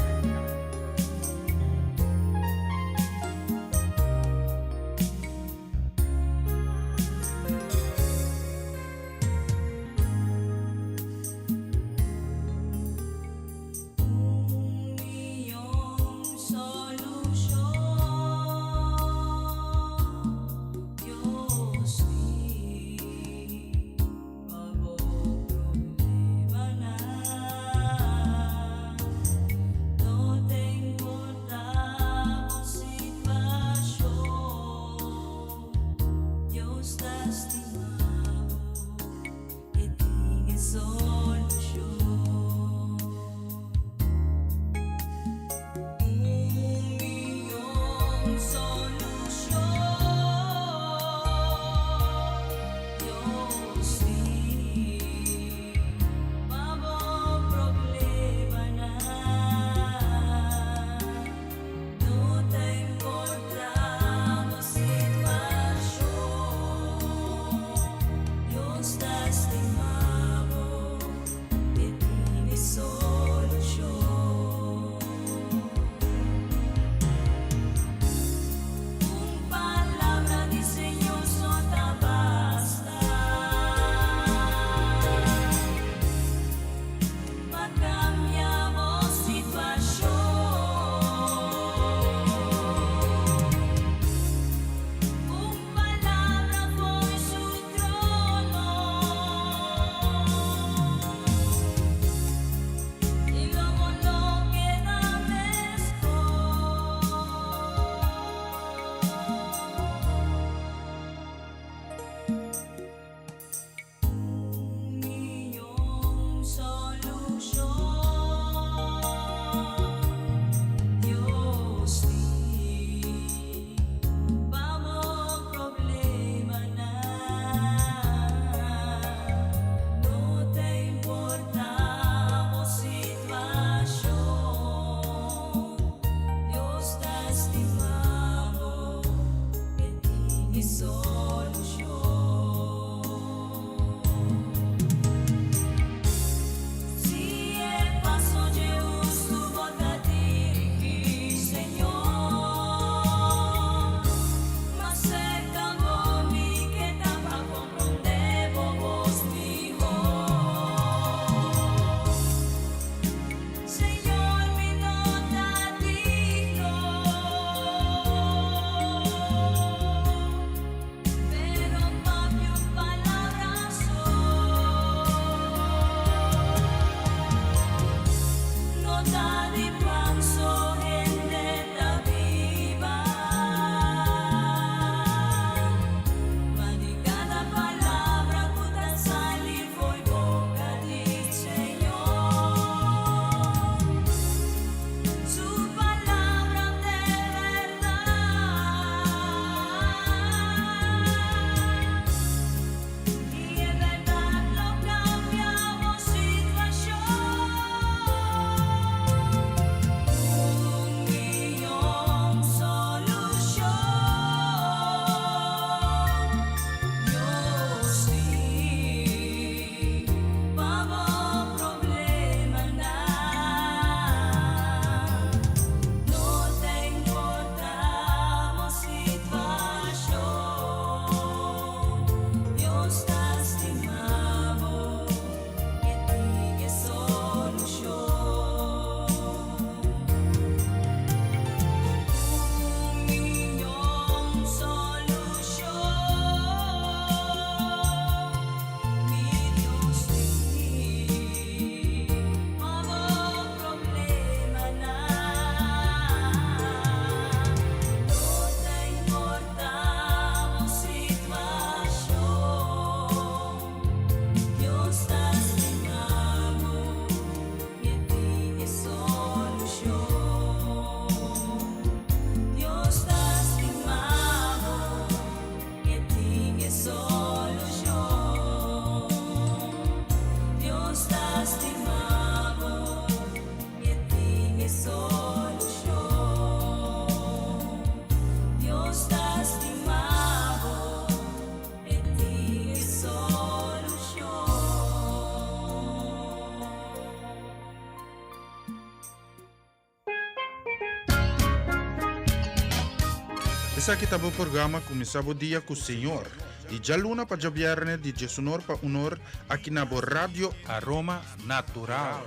Esaki ta bo programa Kuminsá Bo Dia ku Señor, di djaluna pa djabièrnè di diesunor pa unor aki na bo Radio Aroma Natural.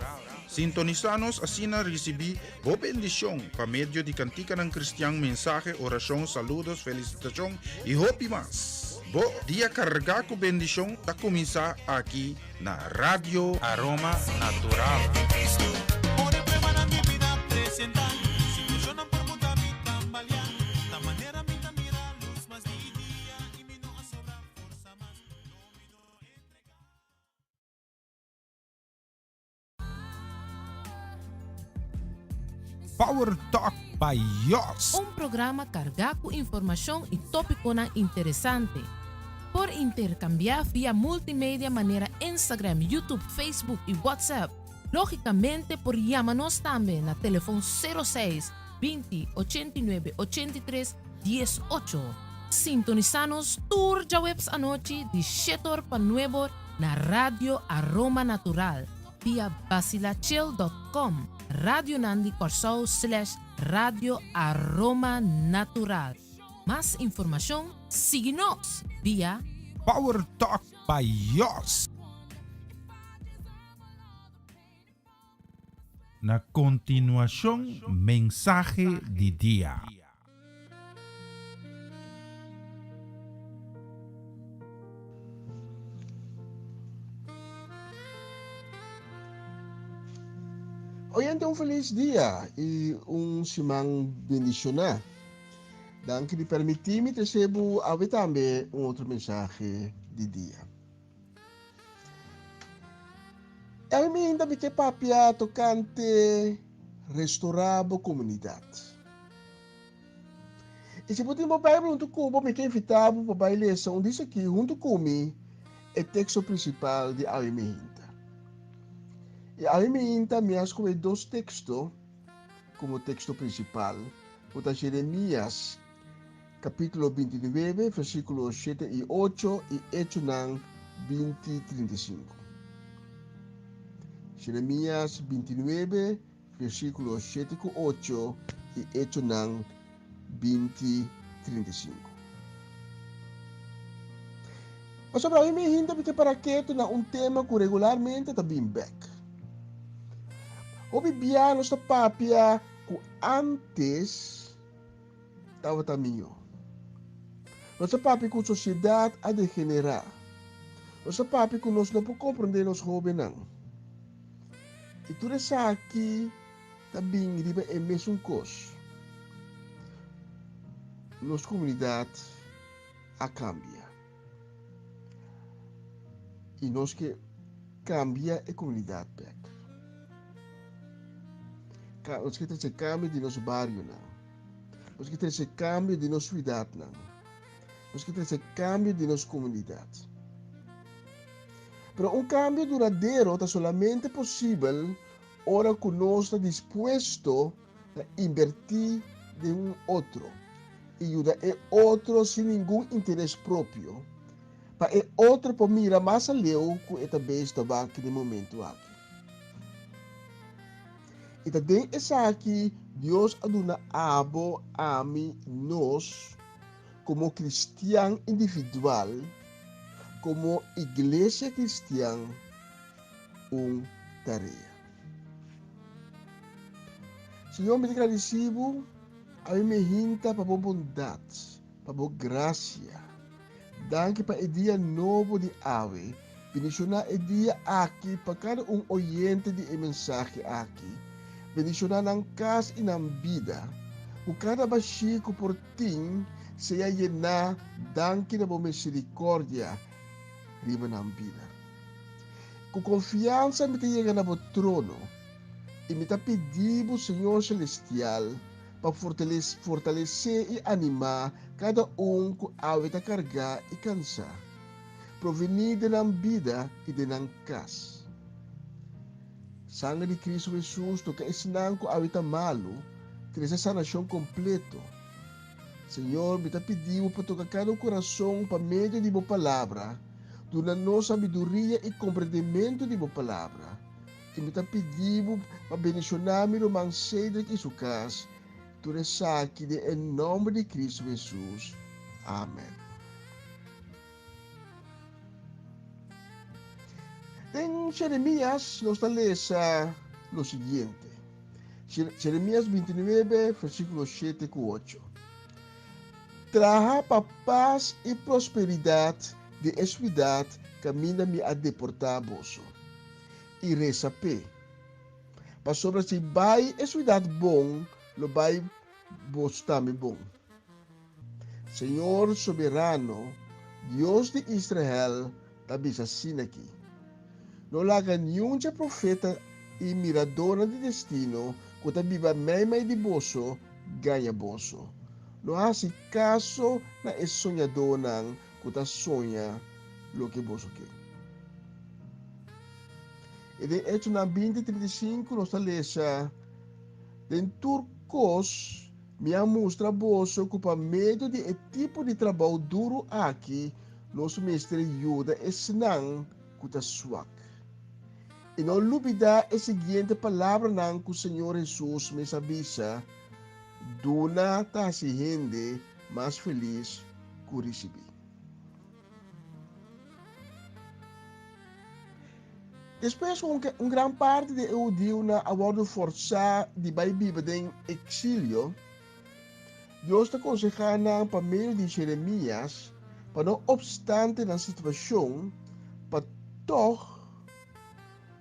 Sintonisá nos asina risibí bo bendishon pa medio di kantikanan kristian, mensahe, orashon, saludos, felisitashon i hopi mas. Bo dia kargá ku bendishon ta kuminsá aki na Radio Aroma Natural. Power Talk by Jos. Un programa kargá ku informashon i tópikonan interesante. Por interkambiá via multimedia manera Instagram, YouTube, Facebook i WhatsApp. Lógikamente por yama nos tambe na telefon 06 20 89 83 18. Sintonisá nos tur djaweps anochi di shetor pa nuebor na Radio Aroma Natural via basilachel.com, Radionan di Kòrsou slash Radio Aroma Natural. Mas informashon sigui nos via. Power Talk by Jos. Na kontinuashon mensahe di dia. Oyente un felis dia y un siman bendiciona. Danki di permiti mi trece bo awe tambe un otro mensahe di dia. Awe mi ainda mi ke papia tocante restora bo comunidad. I si bo tin bo Bijbel huntu ku bo, mi ke invitá bo pa bai lesa un dis aki huntu ku mi e teksto prinsipal di awe mihinta. I awe mihinta mi a skohe dos teksto komo teksto prinsipal, ku ta Jeremias kapítulo 29, versíkulo 7 i 8 i Echonan 20, 35. Jeremias 29, Versíkulo shete ku ocho i Echonan 20, 35. Pasobra ami mi hinta mi ke para ketu na un tema ku regularmente ta bin bek. Hopi bia nos ta papia ku antes tabata mihó. Nos ta papia ku sosiedat a degenerá. Nos ta papia ku nos no por komprondé nos hóbennan. I tur esaki ta bin riba e mesun kos. Nos komunidat a kambia. I nos ke kambia e komunidat bek. Nos ke trese kambio di nos barionan. Nos ke trese kambio di nos siudatnan. Nos ke trese kambio di nos komunidat. Pero un kambio duradero ta solamente posibel ora ku nos ta dispuesto na inbertí den un otro i yuda e otro sin ningun interes propio, pa e otro por mira mas aleu ku e ta beis ta wak den momentu aki. I ta den esaki Dios a duna abo, ami, nos, komo kristian individual, komo iglesia kristian, un tarea. Señor, mi ta gradisí bo, ami mi hinta pa bo bondat, pa bo grasia. Danki pa e dia nobo di awe. Bendishoná e dia aki pa kada un oyente di e mensahe aki. Bendishoná nan kas i nan bida. Ku kada bashí ku por tin sea yená danki na bo misericordia riba nan bida. Ku konfiansa mi ta yega na bo trono i mi ta pidi bo, Señor Celestial, pa fortalesé i animá kada un ku awe ta kargá i kansá. Provení den nan bida i den nan kas. Sanger di Cristo Hesus toka esnan ku awe ta malu, trese sanashon kompleto. Señor, mi ta pidi bo pa toka kada un kurason pa medio di bo Palabra. Duna nos sabiduria i komprendementu di bo Palabra. I mi ta pidi bo pa bendishoná mi ruman Cedric i su kas. tur esaki den e nòmber di Kristu Hesus. Amen. Den Jeremias nos ta lesa lo siguiente. Jeremias 29, versíkulo 7 ku 8. Traha pa pas i prosperidat di e siudat kaminda mi a deportá boso, i resa p'e. Pasobra si bai e siudat bon, lo bai boso tambe bon. Señor Soberano, Dios di Israel, ta bisa asin'aki, No laga niun dje profeta i miradónan di destino ku ta biba meimei di boso gaña boso. No hasi kaso na e soñadónan ku ta soña loke boso ke. I den Echonan 20, 35 nos ta lesa, Den tur kos mi a mustra boso ku pa medio di e tipo di trabou duru aki nos mester yuda esnan ku ta swak. I no lubidá e siguiente palabranan ku Señor Hesus mes a bisa, Duna ta hasi hende mas felis ku risibí. Despues ku un gran parti di e hudiunan a wòrdu forsá di bai biba den eksilio, Dios ta konsehá nan pa medio di Jeremias pa no opstante nan situashon, pa tòg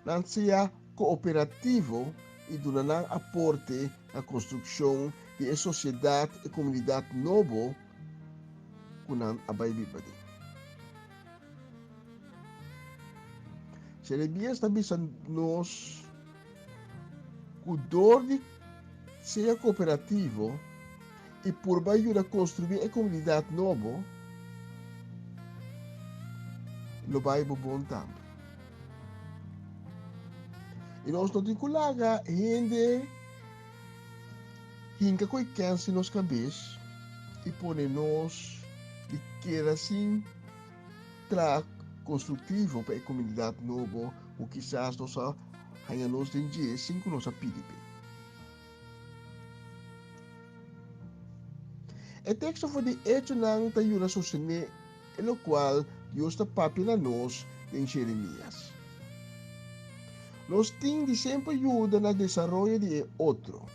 nan sea kooperativo i duna nan aporte na konstrukshon di e sosiedat i komunidat nobo ku nan a bai biba den. Jeremias ta bisa nos ku dor di sea kooperativo i purba yuda konstruí e komunidat nobo, lo bai bo bon tambe. I nos no tin ku laga hende Hinka ku e kens den nos kabes i pone nos di keda sin traha konstruktivo pa e komunidat nobo ku kisas nos a haña nos den dje sin ku nos a pidi p'e. E teksto for di Echonan ta yuda sostené e lokual Dios ta papia na nos den Jeremias. Nos tin di semper yuda na desaroyo di e otro.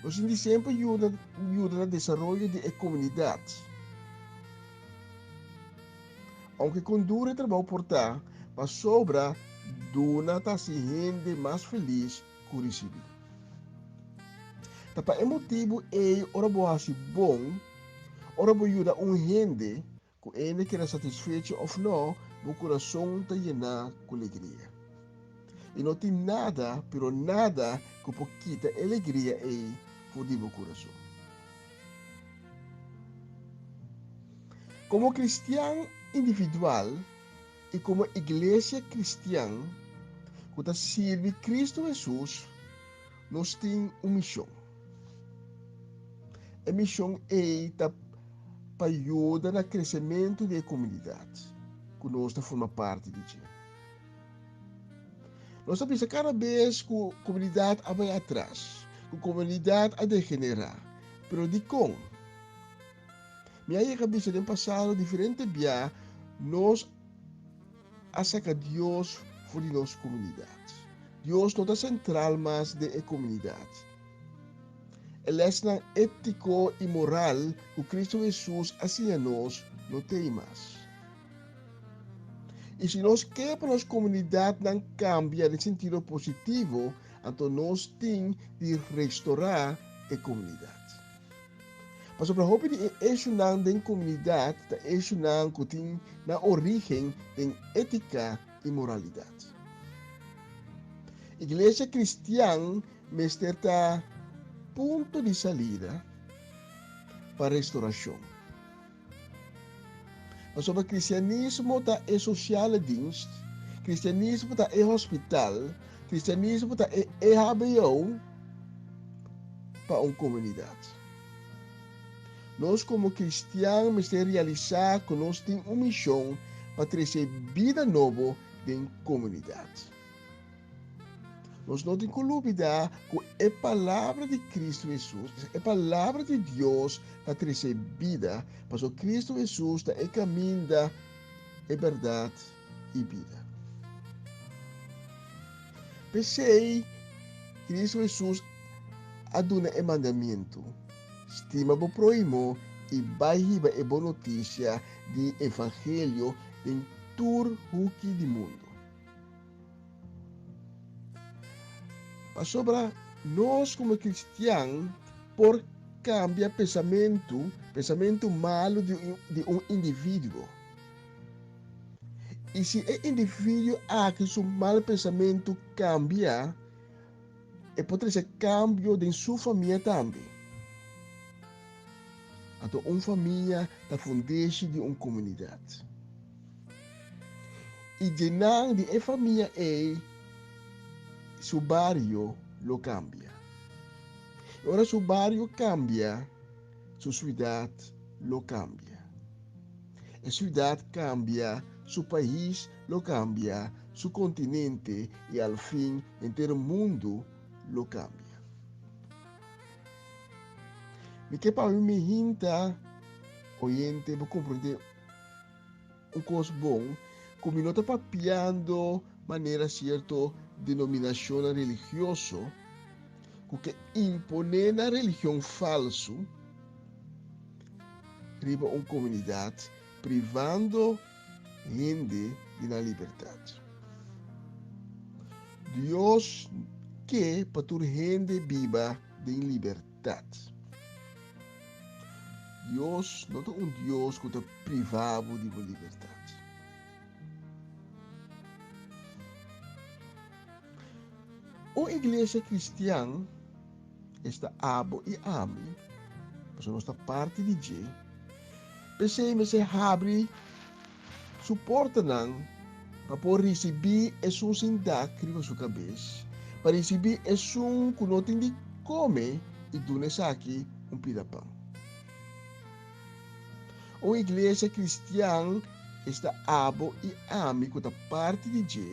Nos tin di semper yuda yuda na desaroyo di e komunidat. Ounke kon duru e trabou por ta, pasobra duna ta hasi hende mas felis ku risibí. Ta pa e motibu ei ora bo hasi bon, ora bo yuda un hende, ku ene keda satisfecho òf nò, bo kurason ta yená ku legria. I no tin nada, pero nada, ku por kita e legria ei for di bo kurason. Komo kristian individual, I komo iglesia kristian ku ta sirbi Kristu Hesus, nos tin un mishon. E mishon ei ta pa yuda na kresementu di e komunidat ku nos ta forma parti di dje. Nos ta bisa kada bes ku komunidat a bai atras, ku komunidat a degenerá, pero dikon? Mi a yega bisa den pasado diferente bia nos a saka Dios for di nos komunidat. Dios no ta sentral mas den e komunidat. E lèsnan étiko i moral ku Kristu Hesus a siña nos no t'ei mas. I si nos ke pa nos komunidatnan kambia den sentido positivo, anto nos tin di restorá e komunidat. Pasobra hopi di e eshunan den komunidat ta eshunan ku tin nan orígen den étika i moralidat. Iglesia kristian mester ta punto di salida pa restorashon. Pasobra kristianismo ta e sosiale dienst, kristianismo ta e hospital, kristianismo ta e EHBO pa un komunidat. Nos komo kristian mester realisá ku nos tin un mishon pa trese bida nobo den komunidat. Nos no tin ku lubidá ku e palabra di Kristu Hesus, e palabra di Dios ta trese bida, pasobra Kristu Hesus ta e kaminda, e bèrdat i bida. P'esei, Kristu Hesus a duna e mandamentu, Stima bo próhimo i bai hiba e bon notisia di evangelio den tur huki di mundu. Pasobra nos komo kristian por kambia pensamentu, pensamentu malu di un individuo. I si e individuo aki su mal pensamentu kambia, e por trese kambio den su famia tambe. Anto un famia ta fundeshi di un komunidat. I djenan di e famia ei su bario lo kambia. I ora su bario kambia, su siudat lo kambia. E siudat kambia, su pais lo kambia, su kontinente i al fin henter mundu lo kambia. Mi ke pa mi hinta oyente bo komprende un kos bon ku mi no ta papiando manera sierto denominashonnan religioso ku ke imponé nan religion falsu riba un komunidat privando hende di nan libertat. Dios ke pa tur hende biba den libertat. Dios no ta un Dios ku ta privá bo di bo libertat. Un iglesia kristian esta abo i ami, pasobra nos ta parti di dje, p'esei mester habri su portanan pa por risibí esun sin dak riba su kabes, pa risibí esun ku no tin di kome i duna esaki un pida pan. Un iglesia kristian esta abo i ami ku ta parti di dje,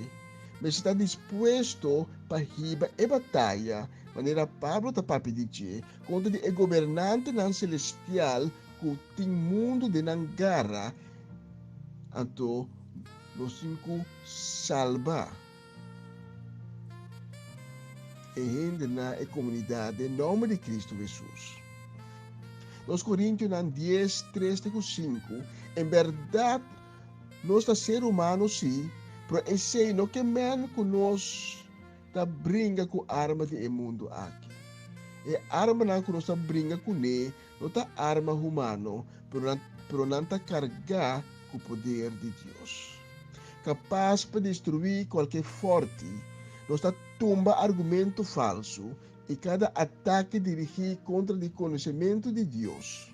mester ta dispuesto pa hiba e bataya, manera Pablo ta papia di dje, kontra di e gobernantenan selestial ku tin mundu den nan gara, anto nos tin ku salba e hendenan, e komunidat, den nòmber di Kristu Hesus. Dos Korintionan dies, tres te ku sinku, En bèrdat nos ta ser humano sí, pero esei no ke men ku nos ta bringa ku arma di e mundu aki. E armanan ku nos ta bringa kuné no ta arma humano, pero nan, pero nan ta kargá ku poder di Dios. Kapas pa destruí kualke fòrti, nos ta tumba argumento falsu i kada atake dirigí kontra di konosementu di Dios.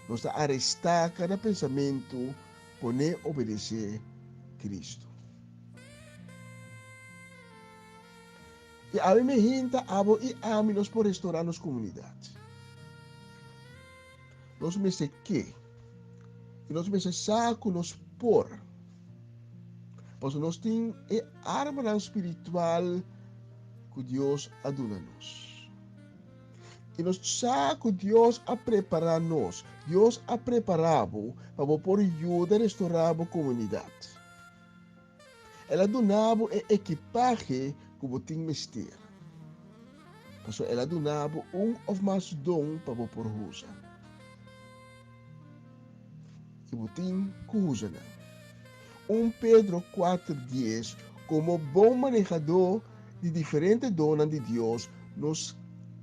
Nos ta arestá kada pensamentu pon'é obedesé Kristu. I awe mi hinta abo i ami nos por restorá nos komunidat. Nos mester ke i nos mester sa ku nos por. Pasobra nos tin e armanan spiritual ku Dios a duna nos. I nos sa ku Dios a prepará nos, Dios a prepará bo pa bo por yuda restorá bo komunidat. El a duna bo e ekipahe ku bo tin mester. Pasobra el a duna bo un òf mas don pa bo por usa. I bo tin ku usa nan. Un Pedro kuater dies, Komo bon manehadó di diferente donnan di Dios, nos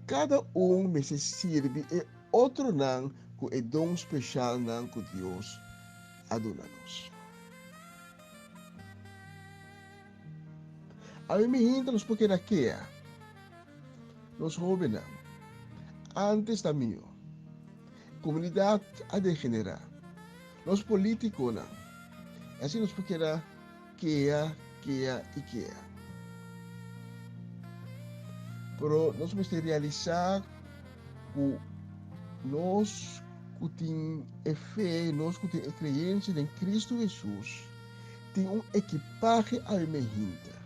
kada un mester sirbi e otronan ku e don speshalnan ku Dios a duna nos. Awe mi hinta nos por keda kea, nos hobennan. Antes ta mihó. Komunidat a degenerá. Nos polítikonan. I asina nos por keda kea, kea i kea. Pero nos mester realisá ku nos ku tin e fe, nos ku tin e kreensia den Kristu Hesus, tin un ekipahe awe me hinta.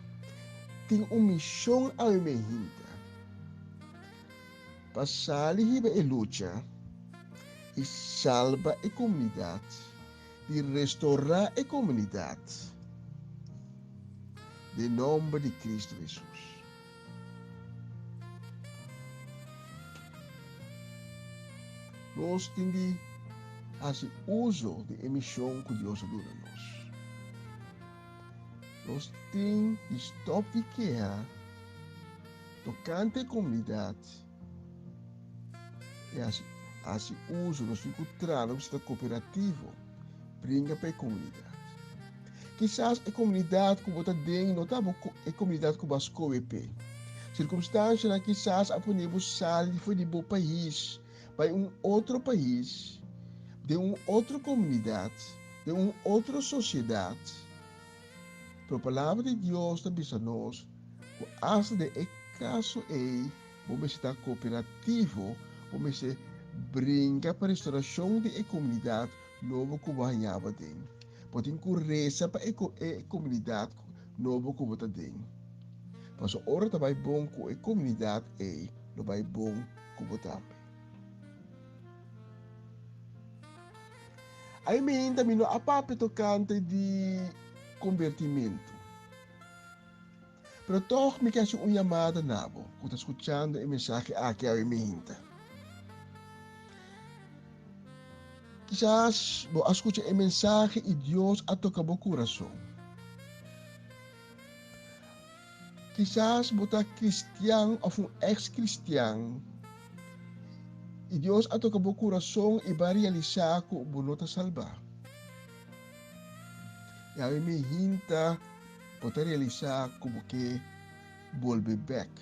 tin un mishon awe mehinta pa sali hiba e lucha i salba e komunidat, di restorá e komunidat den nòmber di Kristu Hesus. Nos tin di hasi uso di e mishon ku Dios a duna nos. Nos tin di stòp di keha tokante e komunidat i hasi hasi uso. Nos tin ku traha, nos ta kooperativo, bringa pa e komunidat. Kisas e komunidat ku bo ta den no ta bo e komunidat ku bo a skohe p'e. Sirkumstanshanan kisas a pone bo sali for di bo pais bai un otro pais, den un otro komunidat, den un otro sosiedat. Pero Palabra di Dios ta bisa nos ku asta den e kaso ei bo mester ta kooperativo, bo mester bringa pa restorashon di e komunidat nobo ku bo haña bo aden. Bo tin ku resa pa e e komunidat nobo ku bo ta den. Pasobra ora ta bai bon ku e komunidat ei, lo bai bon ku bo tambe. Ainda mi no a papia tokante di kombertimentu. Pero tòg mi ke hasi un yamada na bo ku ta skuchando e mensahe aki awe mihinta. Kisas bo a skucha e mensahe i Dios a toka bo kurason. Kisas bo ta kristian òf un eks-kristian i Dios a toka bo kurason i bo a realisá ku bo no ta salbá. I awe mihinta Bo ta realisá ku bo ke bolbe bèk.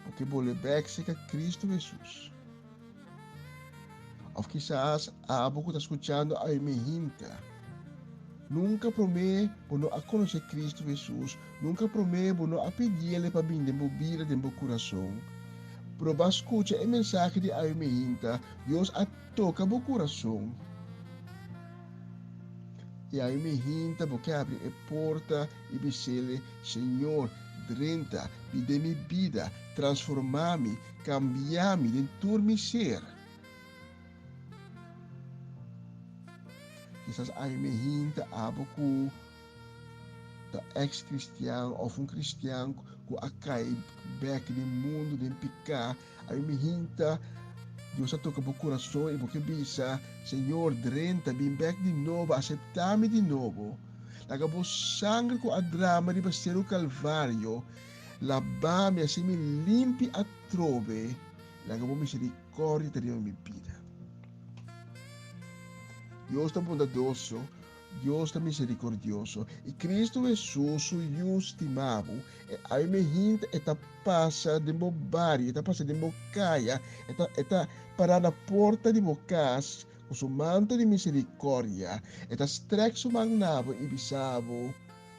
Bo ke bolbe bèk serka Kristu Hesus. Òf kisas abo ku ta skuchando awe mehinta, nunka promé bo no a konosé Kristu Hesus, nunka promé bo no a pidiel pa bini den bo bida, den bo kurason. Pero bo a skucha e mensahe di awe mehinta, Dios a toka bo kurason. I ai mi hinta bo ke abri e porta i bisele, Señor, drenta, bi den mi bida, transformá mi, kambiá mi den tur mi ser. Kisas ai mi hinta abo ku ta ex-kristian òf un kristian ku a kai bèk den mundu, den piká. Ai mi hinta, Dios a toka bo kurason i bo ke bisa, Señor, drenta, bin bèk di nobo, aseptá mi di nobo. Laga bo sangre ku a drama riba Seru Kalvario labá mi, hasi mi limpi atrobe. Laga bo miserikòrdia ta riba mi bida. Dios ta bondadoso. Dios ta miserikordioso i Kristu Hesus su Yu stima bo. E awe hinta e ta pasa den bo bario, e ta pasa den bo kaya, e ta e ta pará na porta di bo kas ku su manto di miserikòrdia. E ta strèk su man na bo i bisa bo,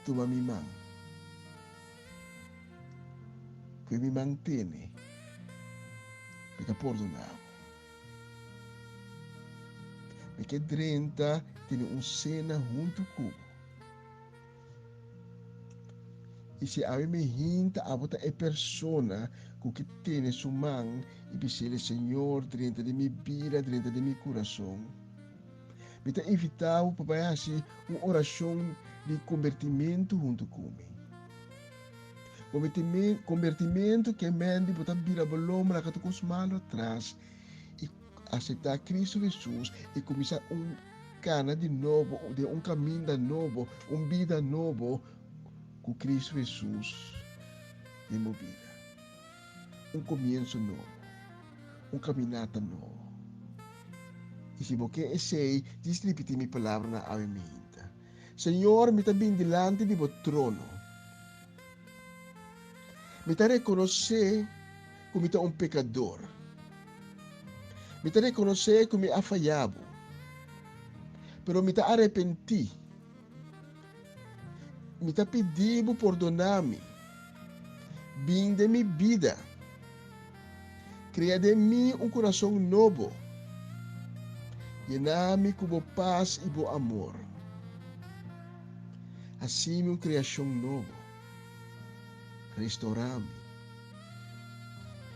Tuma mi man. Ku e mi man tene, mi ta pordoná bo. Mi ke drenta tene un sena huntu ku bo. I si awe mi hinta abo ta e persona ku ke tene su man i bis'el, Señor, drenta den mi bida, drenta den mi kurason. Mi ta invitá bo pa bai hasi un orashon di kombertimentu huntu ku mi. Kombertimentu ke men di bo ta bira bo lomba laga tur kos malu atras i aseptá Kristu Hesus i kuminsá un kana di nobo den un kaminda nobo, un bida nobo ku Kristu Hesus den bo bida. Un komienso nobo, un kaminata nobo. I si bo ke esei, djis ripití mi palabranan awe minta. Señor, mi ta bin dilanti di bo trono. Mi ta rekonosé ku mi ta un pekador. Mi ta rekonosé ku mi a faya bo. Pero mi ta arepentí. Mi ta pidi bo pordoná mi. Bin den mi bida. Krea den mi un kurason nobo. Yena mi ku bo pas i bo amor. Hasi mi un kreashon nobo. Restorá mi.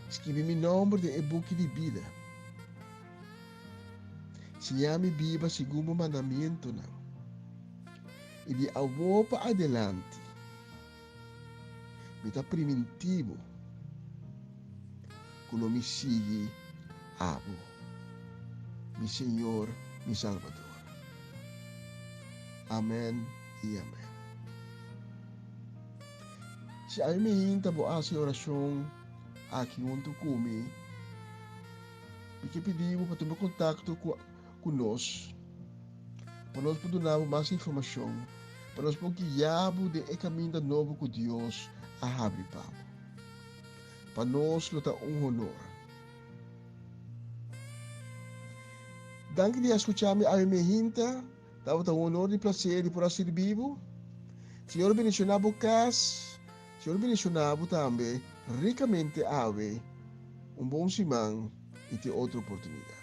Skibi mi nòmber den e buki di bida. Siña mi biba segun bo mandamentunan. I di awor pa adelanti, mi ta primintí bo ku lo mi sigui abo, mi Señor, mi Salbador. Amèn i amèn. Si ami mi hinta bo hasi orashon aki huntu ku mi, mi ke pidi bo pa tuma kontakto ku nos, pa nos por duna bo mas informashon, pa nos por guia bo den e kaminda nobo ku Dios a habri pa bo. Pa nos lo ta un honor. Danki di a skucha mi awe mi hinta. Tabata un honor i placer di por a sirbi bo. Señor bendiciona bo cas. Señor bendiciona bo tambe ricamente awe. Un bon siman y te otro oportunidad.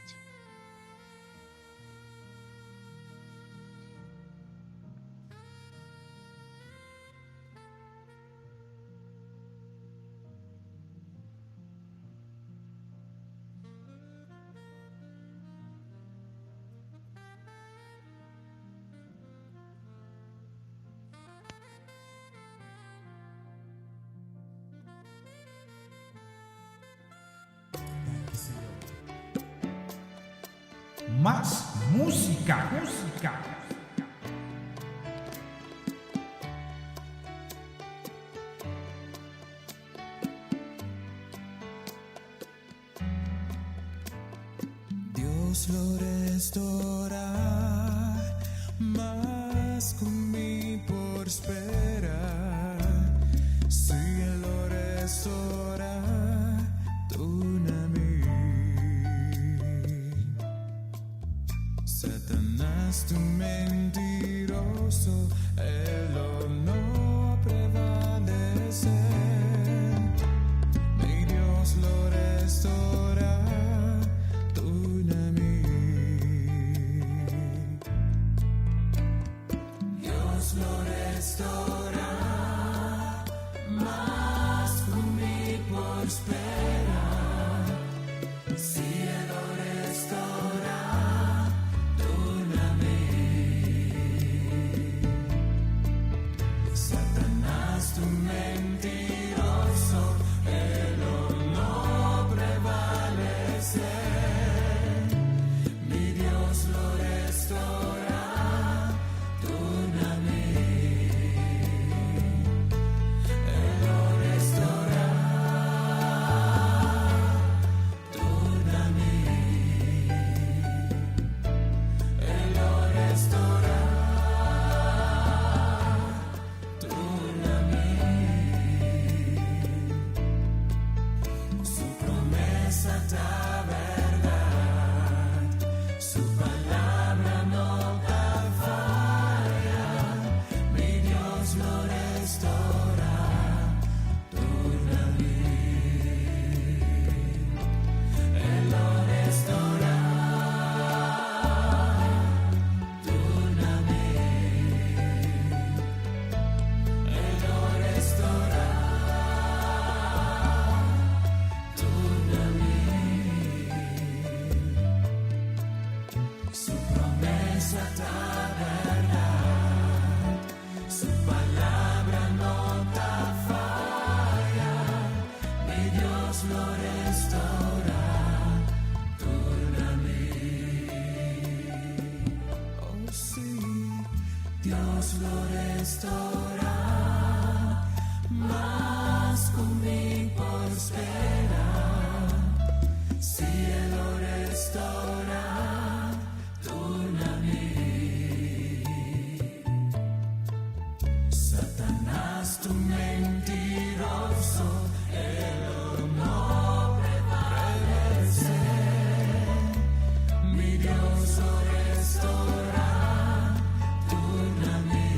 Mas música, música. Dios lo restaura mas ku mi por spera. Si El lo restaura, duna mi. Satanás, tu mentiroso, él lo no prevalecer. Mi Dios lo restaura, duna mi. Dios lo restaura, mas ku mi por spera. Si El lo restaura, duna mi. Satanás, tu mentiroso, él lo no prevalecer. Mi Dios lo restaura, duna mi. Él lo restaura, duna mi. Él lo restaura, duna mi. Su promesa ta bèrdat, su palabra no ta faya. Mi Dios lo restaura, duna mi. Él lo restaura, duna mi. Él lo restaura, duna mi. Su promesa ta bèrdat, su palabra no ta faya. Mi Dios lo restaura, duna mi. Oh sí, Dios lo restaura, mas ku mi por spera. Si El lo restaura, duna mi. Satanás, tu mentiroso, él no prevalece. Mi Dios lo restaura, duna mi.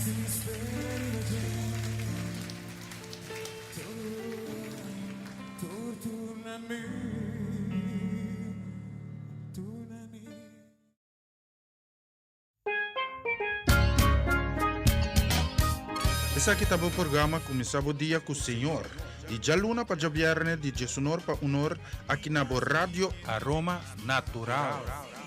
Si mi spera riba dje, tur turna mi, turna mi. Esaki ta bo programa Kuminsá bo dia ku Señor, di djaluna pa djabièrnè di diesunor pa unor aki na bo Radio Aroma Natural.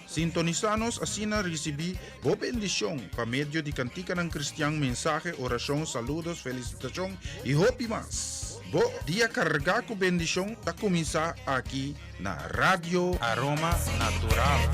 Sintonisá nos asina risibí bo bendishon pa medio di kantikanan kristian, mensahe, orashon, saludos, felisitashon i hopi mas. Bo dia kargá ku bendishon ta kuminsá aki na Radio Aroma Natural.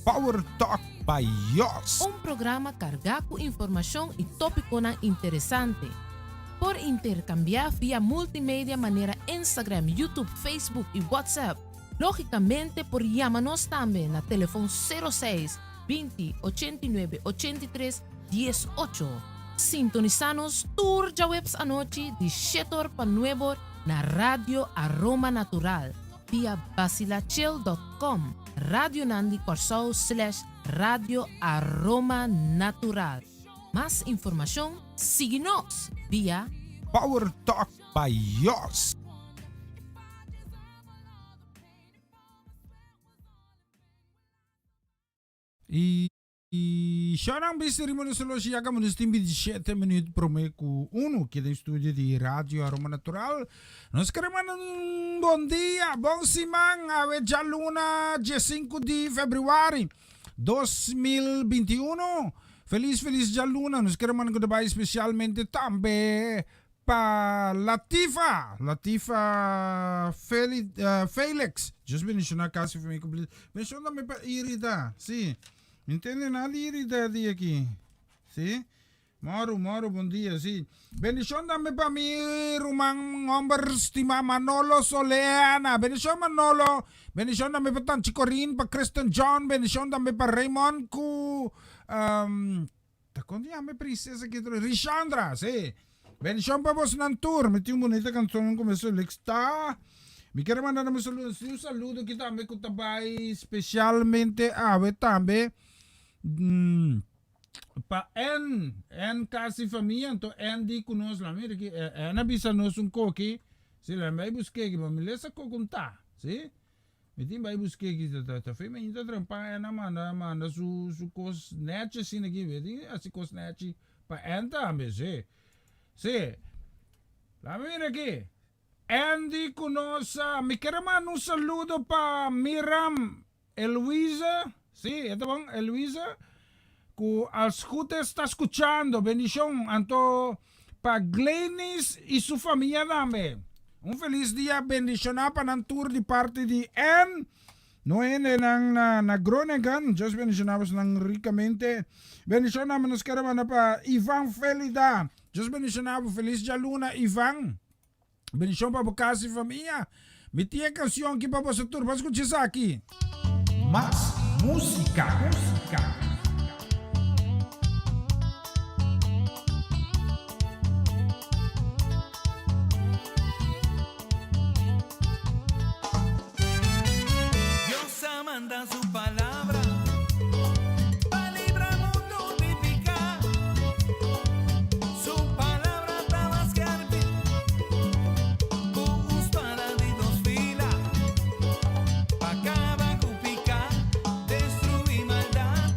Power Talk by Yos. Un programa kargá ku informashon i tópikonan interesante. Por interkambiá via multimedia manera Instagram, YouTube, Facebook i WhatsApp. Lógikamente por yama nos tambe na telefon sero seis, 20, 89, 83, 18. Sintonisá nos tur djaweps anochi di shete or pa nuebe or na Radio Aroma Natural via basilachel dot com, Radionan di Kòrsou slash Radio Aroma Natural. Mas informashon sigui nos via. Power Talk by Yos. I Shanan bista riba nos reloj ya kaba nos tin 27 minuut prome ku uno ki den studio di Radio Aroma Natural. Nos kere manda un bon dia, bon siman, awe djaluna 15 di februari 2021. Felis felis djaluna, nos kere manda goodbye especialmente tambe Pa Latifa, Latifa Feli, uh, Felix. Just bendiciona casi for mi completo. Bendiciona tambe pa Irida, sí. Mi entiende nada di Irida di aquí. Sí. Moro, moro, bon dia, sí. Bendicion tambe pa mi ruman homber stima Manolo Soleana. Bendicion Manolo. Bendicion tambe pa Tanchi Corin, pa Kristen John. Bendicion tambe pa Raymond ku um, Ta kon di yama e princesa ki otro? Rishandra, sí. Bendicion pa bosnan tur. Mi tin un bonita canción ku mi selecta. Mi quiere mandar un saludo, sí, un saludo ki tambe ku ta bai specialmente awe tambe mm, pa N, N casi famia, anto N di ku nos la mira ki eh, N a bisa nos un koki, sí, la bai buske ki, pa mi lesa kokun ta, sí. Mi tin bai busk'é ki ta ta ta fe mi ta trempa en a manda manda su su kos nechi asina aki mi tin hasi kos nechi pa en tambe si si laga mi mira aki Andy ku nos a mi kere manda un saludo pa Miram Eluiza si e ta bon Eluiza ku als goed es ta skuchando bendishon anto pa Glenis y su famia tambe un felis dia bendiciona pa nan tur di parti di Ann no hendenan na na Groningen Dios bendiciona bosnan ricamente bendicion tambe nos kere manda pa Ivan Felida Dios bendiciona bo felis djaluna Ivan Bendicion pa bo casa y famia. Mi tin e cancion aki pa boso tur. Bo scucha esaki. Mas musica, musica. Dios a manda su palabra pa libra mundo di pica. Su palabra ta mas skerpi ku un spada di dos fila pa kaba ku pica, destrui maldat.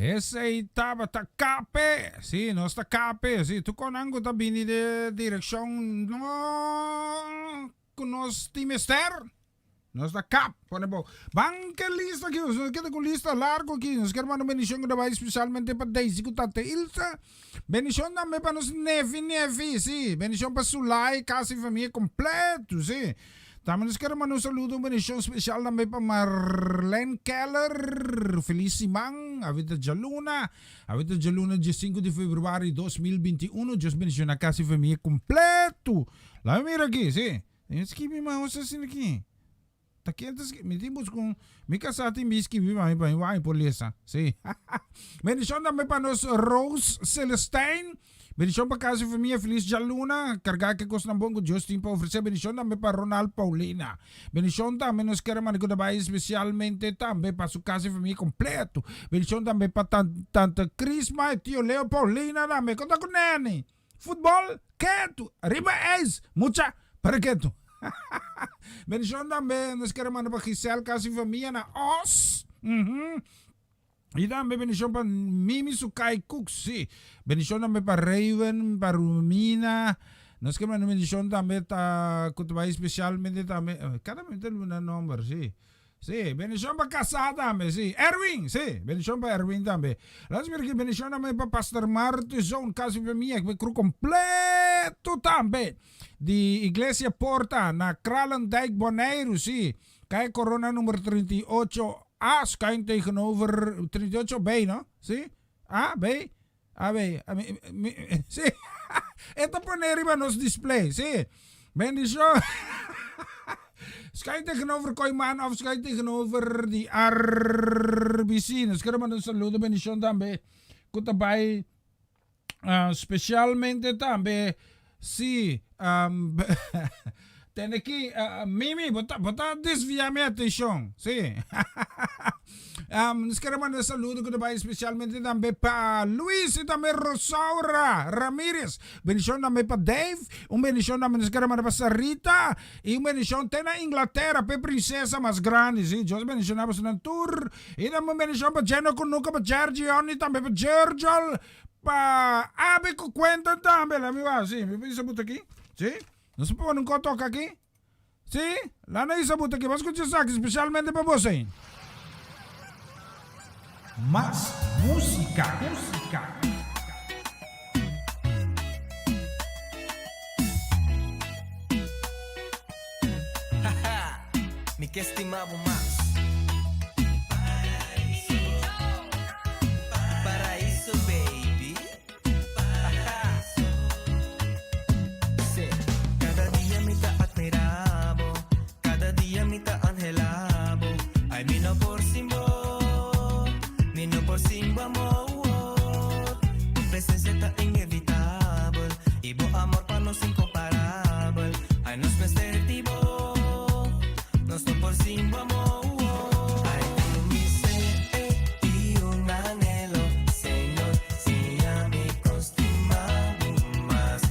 Esei tabata kape. Sí, nos ta kape. Sí, tur konan ku ta bini de direkshon no ku nos tin mester. Nos ta kap. Pone bo. Ban ke lista aki. Nos keda ku lista largo aki. Nos kier manda un bendishon ku ta bai spesialmente pa Daisy ku Tata Ilsa. Bendishon tambe pa nos nefi nefi. Sí, bendishon pa Sulai, kas i famia kompleto. Sí. Tambe nos kier manda un saludo, un bendishon spesial tambe pa Marlene Keller. Felis siman. Awe ta djaluna. Awe ta djaluna diesinku di februari 2021. Dios bendishona kas i famia kompleto. Laga mi mira aki. Sí. Mi skibi ma os asina aki. Ta ken ta skibi? Mi tin busca un. Mi casá tin mi skibi pa mi pa mi wak mi por lesa. Sí. Bendicion tambe pa nos Rose Celestijn. Bendicion pa casa y famia. Feliz djaluna. Carga ke cosnan bon cu Dios tin pa ofrece. Bendicion tambe pa Ronald Paulina. Bendicion tambe nos kere manda cu ta bay especialmente tambe pa su casa y famia completo. Bendicion tambe pa tante Crisma y tio Leo Paulina tambe. Con ta cu Nanny? Futbol, ketu! Riba ijs, mucha, pero ketu! Bendicion tambe nos kere manda pa Giselle casi famia na Os. Y tambe bendicion pa Mimi Sukai Cooks, si. Bendicion tambe pa Raven, pa Rumina. Nos kere manda bendicion tambe ta cu ta bay especialmente tambe, cada vez mi ta luna nomber, si. Sí, bendicion pa casá tambe, sí. Erwin, sí, bendicion pa Erwin tambe. Laat mira aquí, bendicion tambe pa Pastor Martizon, casa y famia, e crew completo tambe. Di Iglesia Porta na Kralendijk, Boneiru, sí. Calle Corona nummer 38 A, schuin tegenover 38 B, no? Sí? A, B? A, B, a, mi, mi, sí. E ta pone riba nos display, sí. Bendicion. Schuin tegenover Kooiman of schuin tegenover di RBC. Nos quiero manda un saludo, bendicion tambe. Ku ta bai specialmente tambe, sí, tene ki, Mimi, bo ta, bo ta desvia mi atencion, sí. Nos quiero manda un saludo ku ta bai specialmente tambe pa Luis y tambe Rosaura Ramirez. Bendicion tambe pa Dave, un bendicion tambe nos quiero manda pa Sarita y un bendicion te na Inglaterra pa e princesa mas grandi, sí. Dios bendiciona bosonan tur. Y tambe un bendicion pa Jeno Kunuka, pa Jergion y tambe pa Jerjol, pa Abe ku Quentin tambe. Laat mi wak, sí, mi por isa buta aki, sí. Nos por pone un ko toka aki. Sí, la na isa buta aki. Bo a skucha esaki specialmente pa boso ei. Mas música, música. Mi ke stima bo mas. Paraíso baby. Sí. Kada dia mi ta admira bo, kada dia mi ta anhela bo. Ay mi no por sin bo, mi no por sin bo amor. Tu presencia ta inevitabel y bo amor pa nos incomparabel. Ay nos mester di bo, nos no por sin bo amor. Ay tin mi sed y un anhelo, Señor, siña mi con stima bo mas.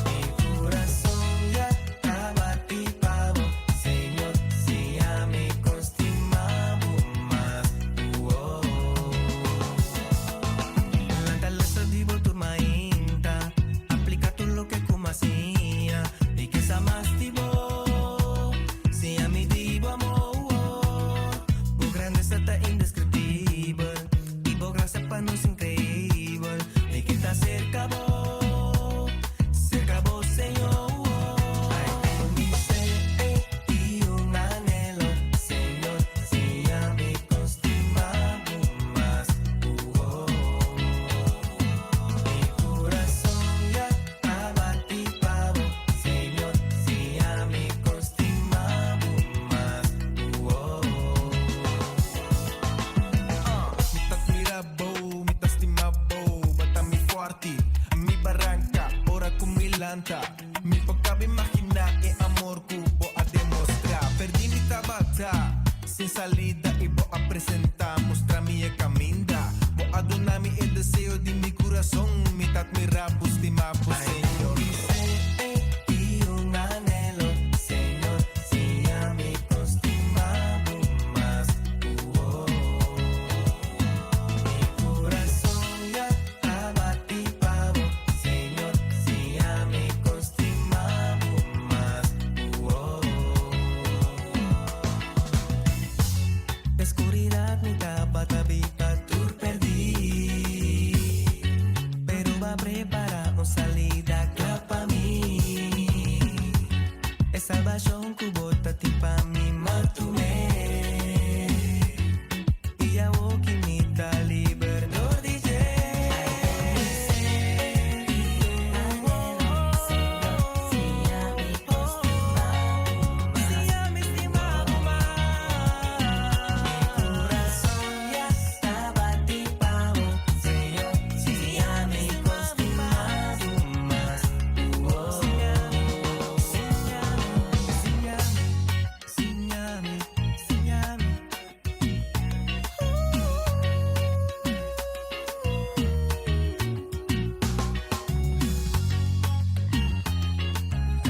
Mi corazón ya ta bati pa bo, Señor, siña mi con stima bo mas. Lanta lesa di bo tur mainta, aplica tur loke cu mi a siña, mi ke sa mas di bo, siña mi di bo amor. Bo grandesa ta indescriptibel, y bo gracia pa nos increibel, mi ke ta cerca bo, cerca bo Señor. Ay tin mi sed y un anhelo, Señor, siña mi con stima bo mas. Mi corazón ya ta bati pa bo, Señor, siña mi con stima bo mas. Mi ta admira bo, mi ta stima bo, bo ta mi forti, mi baranca, ora cu mi lanta. Mi por caba imagina e amor cu bo a demostra. Perdi mi tabata, sin salida y bo a presenta, mustra mi e caminda. Bo a duna mi e deseo di mi curason, mi ta admira bo, stima bo, Señor. Mi sed y un anhelo, Señor, siña mi con stima bo mas.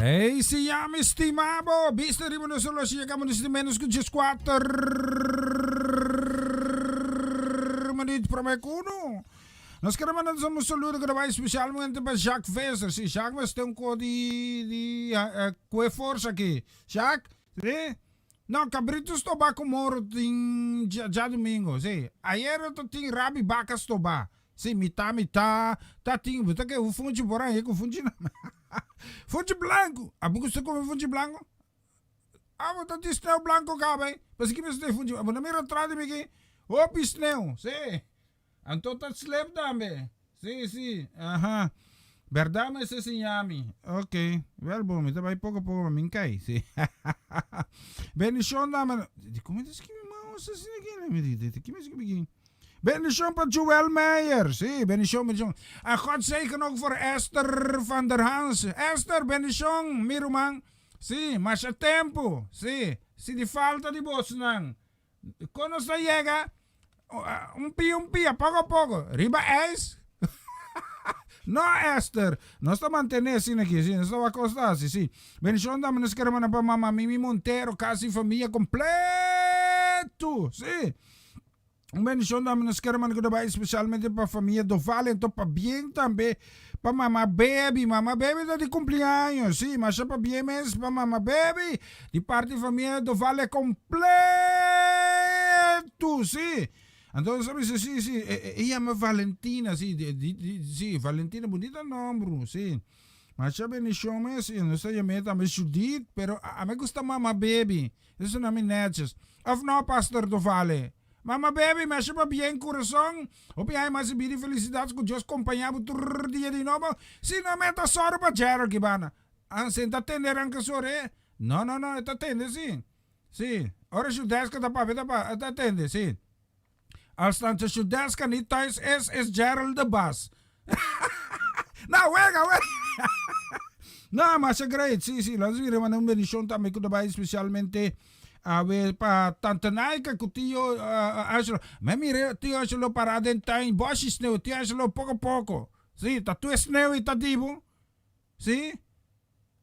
Hey, si ya mi stima bo. Bista riba nos horloge yegamos nos tin menos ku 14 minuut prome ku uno. Nos kere manda nos un saludo ku ta bai spesialmente pa Jacques Visser. Si, Jacques mester un ko di di kue forsa aki. Jacques, si? No, cabrito stoba ku moro tin djadumingo. Si, ayera ta tin rabi baka stoba. Si, mitá mitá ta tin. Bo ta ke un funchi por ahí ku funchi na Funchi blanku. Abo gusta kome funchi blanku? Abo ta tin sneu blanku kaba ei. Paske mi ta funchi. Abo no mira tras di mi aki. Hopi sneu. Si. Anto ta slep tambe. Si, si. Aha. Berdad mester siña mi. Ok. Wel bon, mi ta bai poko poko pa mi kai. Si. Bendishon dame. Di kon mi ta skibi mouse asina aki? Mi di, di ki mi skibi aki? Bendishon pa Joel Meijer. Si, bendishon, bendishon. En God zegen ook voor Esther van der Hans. Esther, bendishon, mi ruman. Si, masha tempu. Si, si di falta di bosnan. Kon nos ta yega? Un pia un pia, poko a poko. Riba ijs? No, Esther. Nos ta mantené asina aki, si. Nos ta wak kos ta hasi, si. Bendishon tambe nos kere manda pa Mama Mimi Montero, kas i famia kompletu, si. Un bendishon tambe nos kere manda ku ta bai spesialmente pa famia Dovale, anto pabien tambe pa Mama Bebi. Mama Bebi ta di kumpliaños, si, masha pabien mes pa Mama Bebi di parti famia Dovale kompletu, si. Anto nos a bisa si, si, e yama Valentina, si, si, Valentina, bunita nòmber, si. Masha bendishon mes, si, nos ta yam'é tambe Judith, pero a mi gusta Mama Bebi. Eso na mi netjes. Of no, Pastor Dovale? Mama Baby, masha pabien kurason. Hopi aña mas di bida i felisidat ku Dios kompañá bo tur dia di nobo. Si no mi ta sòru pa Gerald Kibana. An senta tende ranka su ore? No, no, no, e ta tende si. Si. Ora Shudeska ta papia ta ta tende, si. Als tante Shudeska ni thuis is, is Gerald de bas. No, wega, wega. No, masha great. Si, si. Laat ons mira manda un bendicion tambe ku ta bai especialmente awe pa tante Naika ku tio Angelo. Me mira tio Angelo para den tuin, boshi sneeuw. Tio Angelo poko poko. Si, ta tu sneeuw i ta dibu. Si.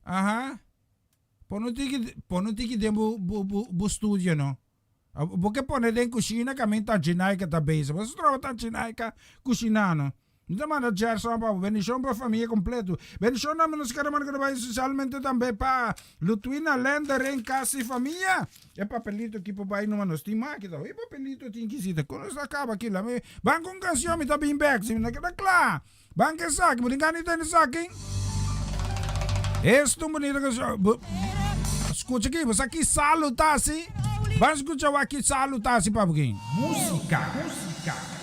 Aha. Pon un tiki, pon un tiki den bo, bo, bo, bo studio no. Bo ke pone den kushina kaminda ta Jinaika ta bezig. Bo sa troba ta Jinaika kushinano. Mi ta manda Gerson pa bo. Bendishon pa famia kompleto. Bendishon tambe nos kere manda ku ta bai spesialmente tambe pa Lutwina Lendering kas i famia. E papelito aki por bai numa nos tin makita. E papelito tin kisita. Kon nos ta kaba aki? Lami ban ku un kanshon mi ta bin bek. Si mi no keda kla. Ban ke esaki. Bo tin gana di tende esaki? Esta un bonita canción. Bo, escucha aquí, bo sa ki salu ta así? Ban escucha wak ki salu ta así pa bo. Música, música.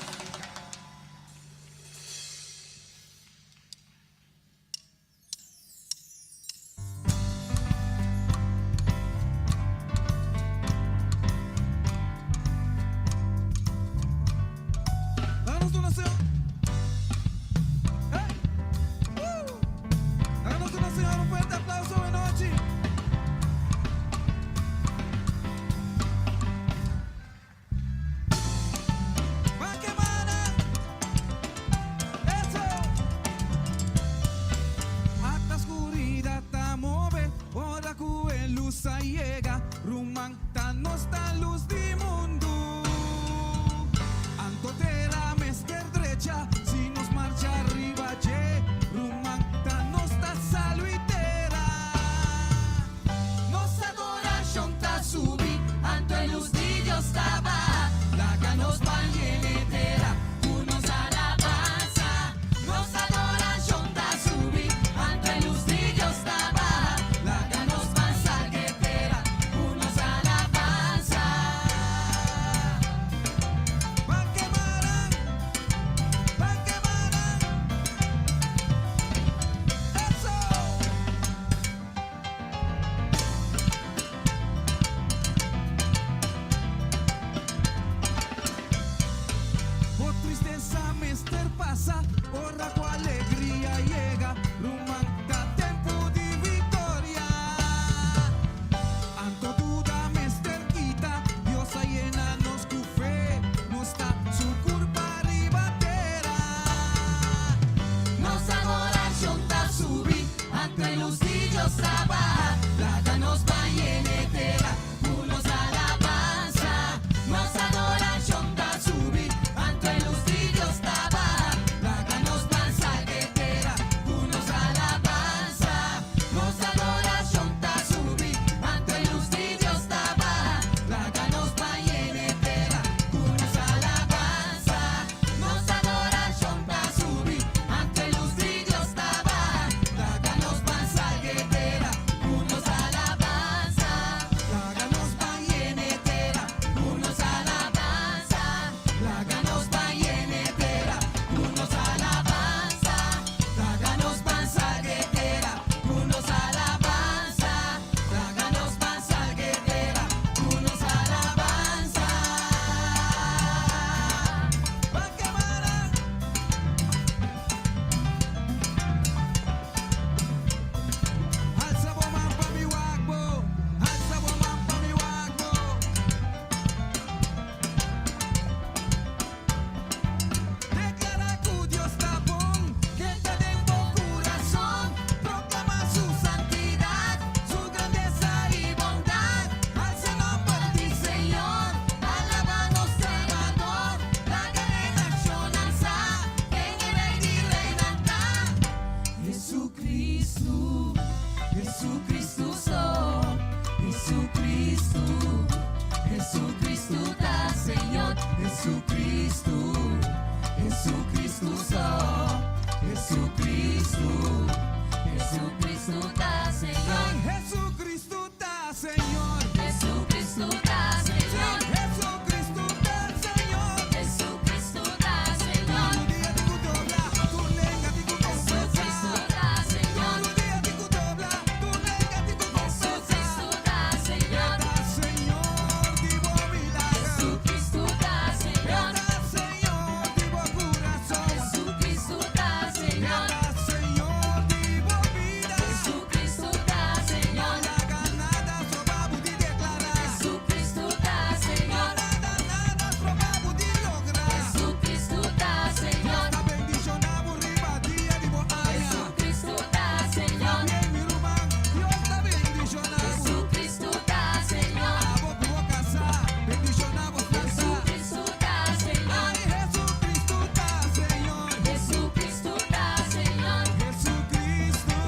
Jesucristo ta Señor. Jesucristo ta Señor. Jesucristo ta Señor. Jesucristo ta Señor. Jesucristo ta Señor. Rudia tin ku dobla, tur lenga tin ku konfesá. Jesucristo ta Señor. Rudia tin ku dobla, tur lenga tin ku konfesá. Jesucristo ta Señor. E ta Señor di bo milager. Jesucristo ta Señor. E ta Señor di bo kurason. Jesucristo ta Señor. E ta Señor di bo bida. Jesucristo ta Señor. No laga nada stroba bo di deklará. Jesucristo ta Señor. Nada, nada stroba bo di logra. Jesucristo ta Señor. Dios ta bendishoná bo riba dia di bo aña. Jesucristo ta Señor. Pabien mi ruman, Dios ta bendishoná bo. Jesucristo ta Señor. Abo ku bo kasá, bendishoná bo esposa. Jesucristo ta Señor. Ay, Jesucristo ta Señor. Jesucristo ta Señor. Jesucristo.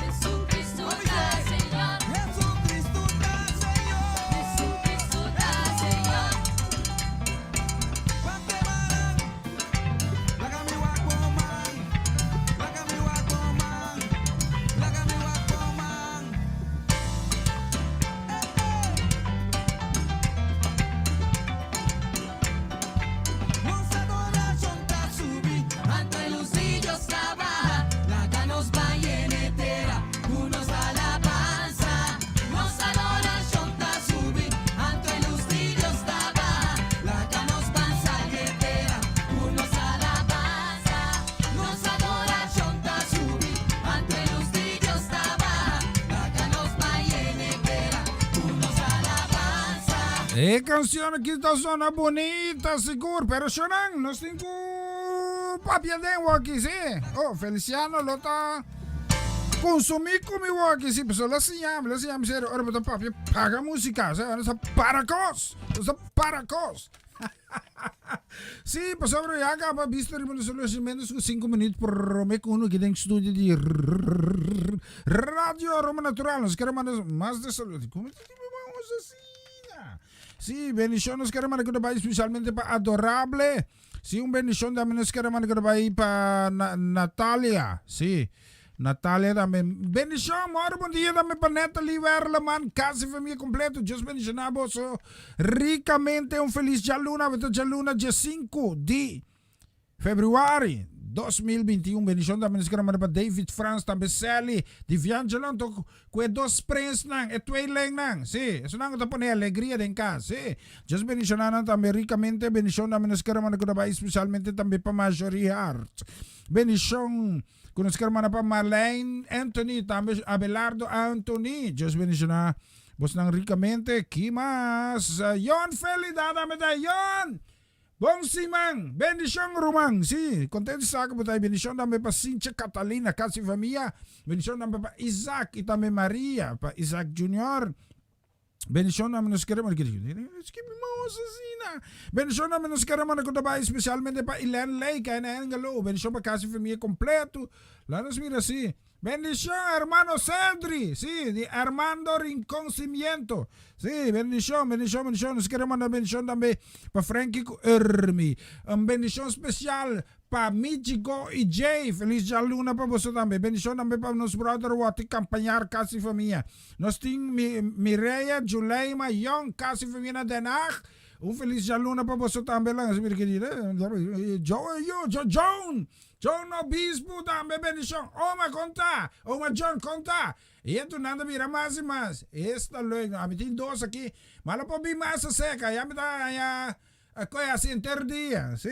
Jesucristo ta Señor. Jesucristo ta Señor. Jesucristo ta Señor. Bate man, laga mi wak bo man, laga mi wak bo man, laga mi wak bo man. Nos adorashon ta subi, Anto e lus di Dios ta baha, laga nos bai yena tera, ku nos alabansa. Nos adorashon ta subi, anto e lus di Dios ta baha, laga nos ban sali tera, ku nos alabansa. Nos adorashon ta subi, anto e lus di Dios ta baha, laga nos bai yena tera, ku nos alabansa. E kanshon aki ta sona bunita sigur, pero shonan, nos tin ku papia den waki, si. Oh, Feliciano lo ta konsumí ku mi waki, si, pasobra lo siña mi, lo siña mi serio, ora bo ta papia, paga músika, sa, nos ta para kos, nos ta para kos. Si, pasobra ya kaba bisto riba nos reloj menos ku sinku minuut promé ku uno aki den studio di Radio Aroma Natural. Nos kere manda mas de saludo. Como te tipo vamos asina? Si, bendicion nos kere manda ku ta bai especialmente pa Adorable. Si, un bendicion tambe nos kere manda ku ta bai pa Natalia. Si, Natalia tambe. Bendicion, moro bon dia tambe pa Natalie Werleman, casi familia completo. Dios bendiciona boso ricamente. Un feliz djaluna. Awe ta djaluna 15 di februari 2021. Bendicion tambe nos kere manda pa David Frans, tambe Sally, di Viangelo, anto ku e dos prensnan, e tweelingnan. Si, esunnan ku ta pone alegria den kas. Si, Dios bendiciona nan tambe ricamente. Bendicion tambe nos kere manda ku ta bai especialmente tambe pa Marjorie Hart. Bendicion ku nos kere manda pa Marlene Anthony, tambe Abelardo Anthony. Dios bendiciona bosnan ricamente. Ki mas? Yon Felida tambe ta. Yon! Bon siman! Bendicion ruman! Si, contento di sa cu bo ta. Bendicion tambe pa Cintia Catalina, casi famia. Bendicion tambe pa Isaac y tambe Maria, pa Isaac Junior. Bendicion tambe nos kere manda Bendicion tambe nos kere manda cu ta bay especialmente pa Elaine Lake en Hengelo. Bendicion pa casi famia completo. Laat nos mira si. Bendicion hermano Cedri, sí, di Armando Rincon Cimiento. Sí, bendicion, bendicion, bendicion. Nos kere manda bendicion tambe pa Frankie ku Ermi. Un bendicion special pa Michigo y Jay. Feliz djaluna pa boso tambe. Bendicion tambe pa nos brother Watty Campañar, casi famia. Nos tin Mi Mireya, Juleima, Young, casi famia na Den Haag. Un feliz djaluna pa boso tambe. Laga nos mira ki di. Jo, Jo, Joan. John Obispo tambe bendicion. Oma con ta? Oma John con ta? Y e nan ta bira mas y mas. Esta leuk. Ami tin dos aki. Ma lo por bin mas acerca. Ya mi ta haña coe asi henter dia. Si.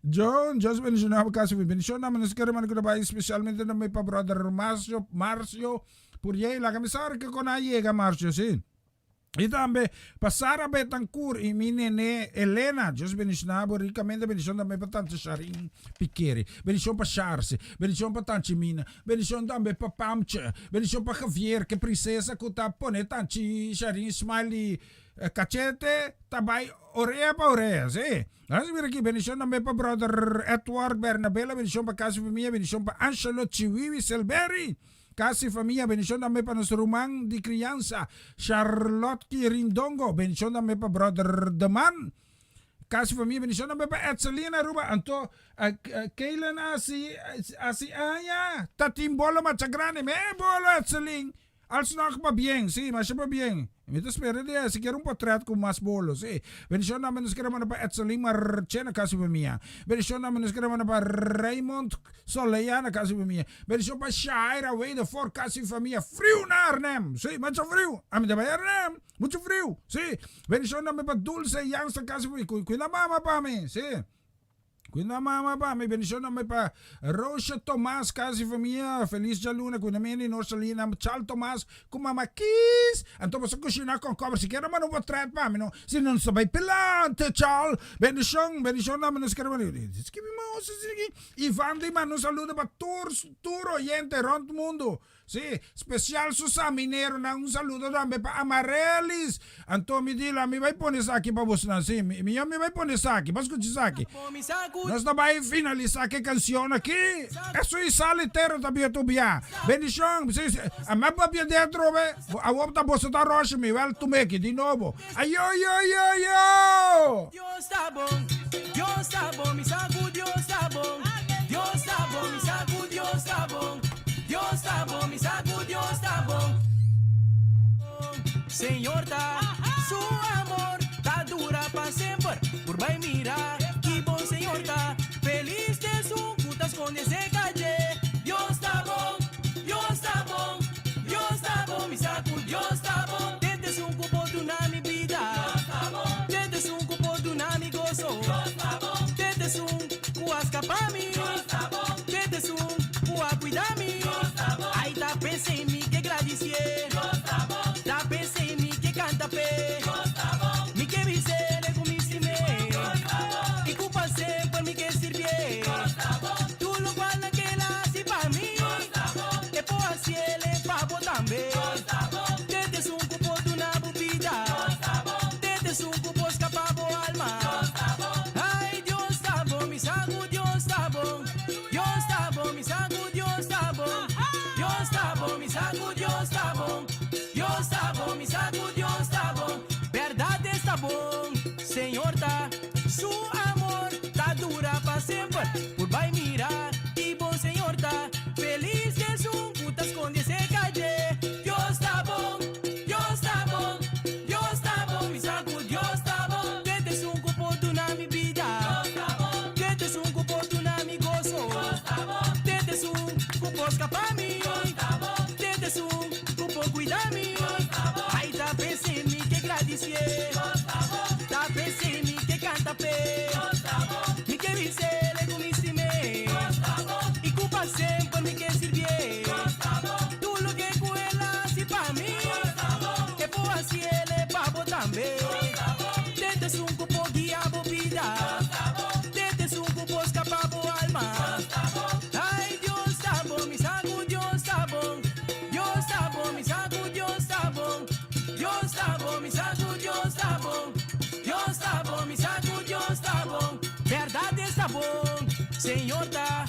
John, Dios bendiciona bo casi. Bendicion na mi nos kere manda cu ta bay especialmente tambe pa brother Marcio, Marcio Puriey. Laga mi sa ora cu con a yega Marcio, si. I tambe pa Sara Betancourt i mi nene Elena. Dios bendiciona bo ricamente. Bendicion tambe pa tante Sharin Pikeri. Bendicion pa Charse. Bendicion pa tanchi Mina. Bendicion tambe pa Pamche. Bendicion pa Javier, ke princesa cu ta pone tanchi Sharin smile di cachete ta bay orea pa orea. Si. Nos mira aki. Bendicion tambe pa brother Edward Bernabela. Bendicion pa casi famia. Bendicion pa Angelo Chiwiwi Selberry. Casi famia, bendicion tambe pa nos ruman di criansa, Charlotte Quirindongo, bendicion tambe pa brother De Man. Casi famia bendicion tambe pa Etselina Aruba anto Kaylen a hasi aña ta tin bolo macha grandi me bolo Etselin alsnog pabien si masha pabien mi ta spera di sikiera un potret cu mas bolo si bendicion tambe nos kere manda pa Etselin Marchena casi famia bendicion tambe nos kere manda pa Raymond Soleya na casi famia bendicion pa Shaira Wedervoort casi famia friu na Arnhem si macha friu ami ta bay Arnhem. Mucho friu, si. Bendicion tambe pa Dulce Jansen casi por cu cuida mama pa mi, si. Cuida mama pa mi. Bendicion tambe pa Roosje Tomas casi famia. Feliz djaluna cuida mi y Norsalina Chal Tomas cu mama Kies. Anto boso cushina con cober sikiera manda un potret pa mi no. Si no nos ta bay pilante Chal. Bendicion, bendicion tambe nos kere manda. Skibi mouse aki. Ivan di manda un saludo pa tur tur oyente rond mundo. Sí, special su samineronan, un saludo tambe pa Amarelis. Anto mi di la mi bai pone esaki pa bosnan, sí, mi mi mi bai pone esaki, bo scucha esaki. Nos ta bai finalisa ke cancion aki. Eso y salitero ta bia tu bia. Bendicion, sí, sí, a mi a papia di atrobe, awor ta boso ta rush mi, wel tumeki di nobo. Ayo yo yo yo! Dios ta bon, Dios ta bon, mi sa ku Dios ta bon. Dios ta bon, mi sa ku Dios ta bon. Dios ta bon, mi sa ku Dios ta bon. Señor ta, su amor ta dura pa semper. Por bai mira ki bon Señor ta. Feliz ta esun ku ta skonde serka dje. Dios ta bon, Dios ta bon, Dios ta bon, mi sa ku Dios ta bon. Tente esun ku por duna mi bida. Tente esun ku por duna mi goso. Tente esun ku a skapa mi. Tente esun ku a kuida mi. Ai ta pens'ei mi ke gradisié. Ta pens'ei mi ke kanta p'e. Mi ke bis'é ku mi stim'é. I ku pa semper mi ke sirbié. Tur lokual nan ke el a hasi pa mi. E por hasiel e pa bo tambe. Tente esun ku por duna bo bida. Tente esun ku por skapa bo alma. Ai, Dios ta bon, mi sa ku Dios ta bon. Dios ta bon, mi sa ku Dios ta bon. Dios ta bon, mi sa ku Dios ta bon. Dios ta bon, mi sa ku Dios ta bon. Bèrdat es ta bon, Señor ta. Su amor ta dura pa semper. Por bai mira ki bon Señor ta. Feliz t'esun ku ta skonde serka dje. Dios ta bon, Dios ta bon, Dios ta bon, mi sa ku Dios ta bon. Te t'esun ku por duna mi bida. Te t'esun ku por duna mi goso. Te t'esun ku por skapa mi. Te t'esun ku por kuida mi. Ai ta pens'e mi ke gradisié. Ta pens'e mi ke kanta p'e. Mi ke bis'é ku mi stim'é. I ku pa semper mi ke sirbié. Tur loke ku el a hasi pa mi, e por hasi el e pa bo tambe. Te t'esun ku por guia bo bida. Te t'esun ku por skapa bo alma. Ai, Dios ta bon, mi sa ku Dios ta bon. Dios ta bon, mi sa ku Dios ta bon. Dios ta bon, mi sa ku Dios ta bon. Dios ta bon, mi sa ku Dios ta bon. Bèrdat es ta bon, Señor ta.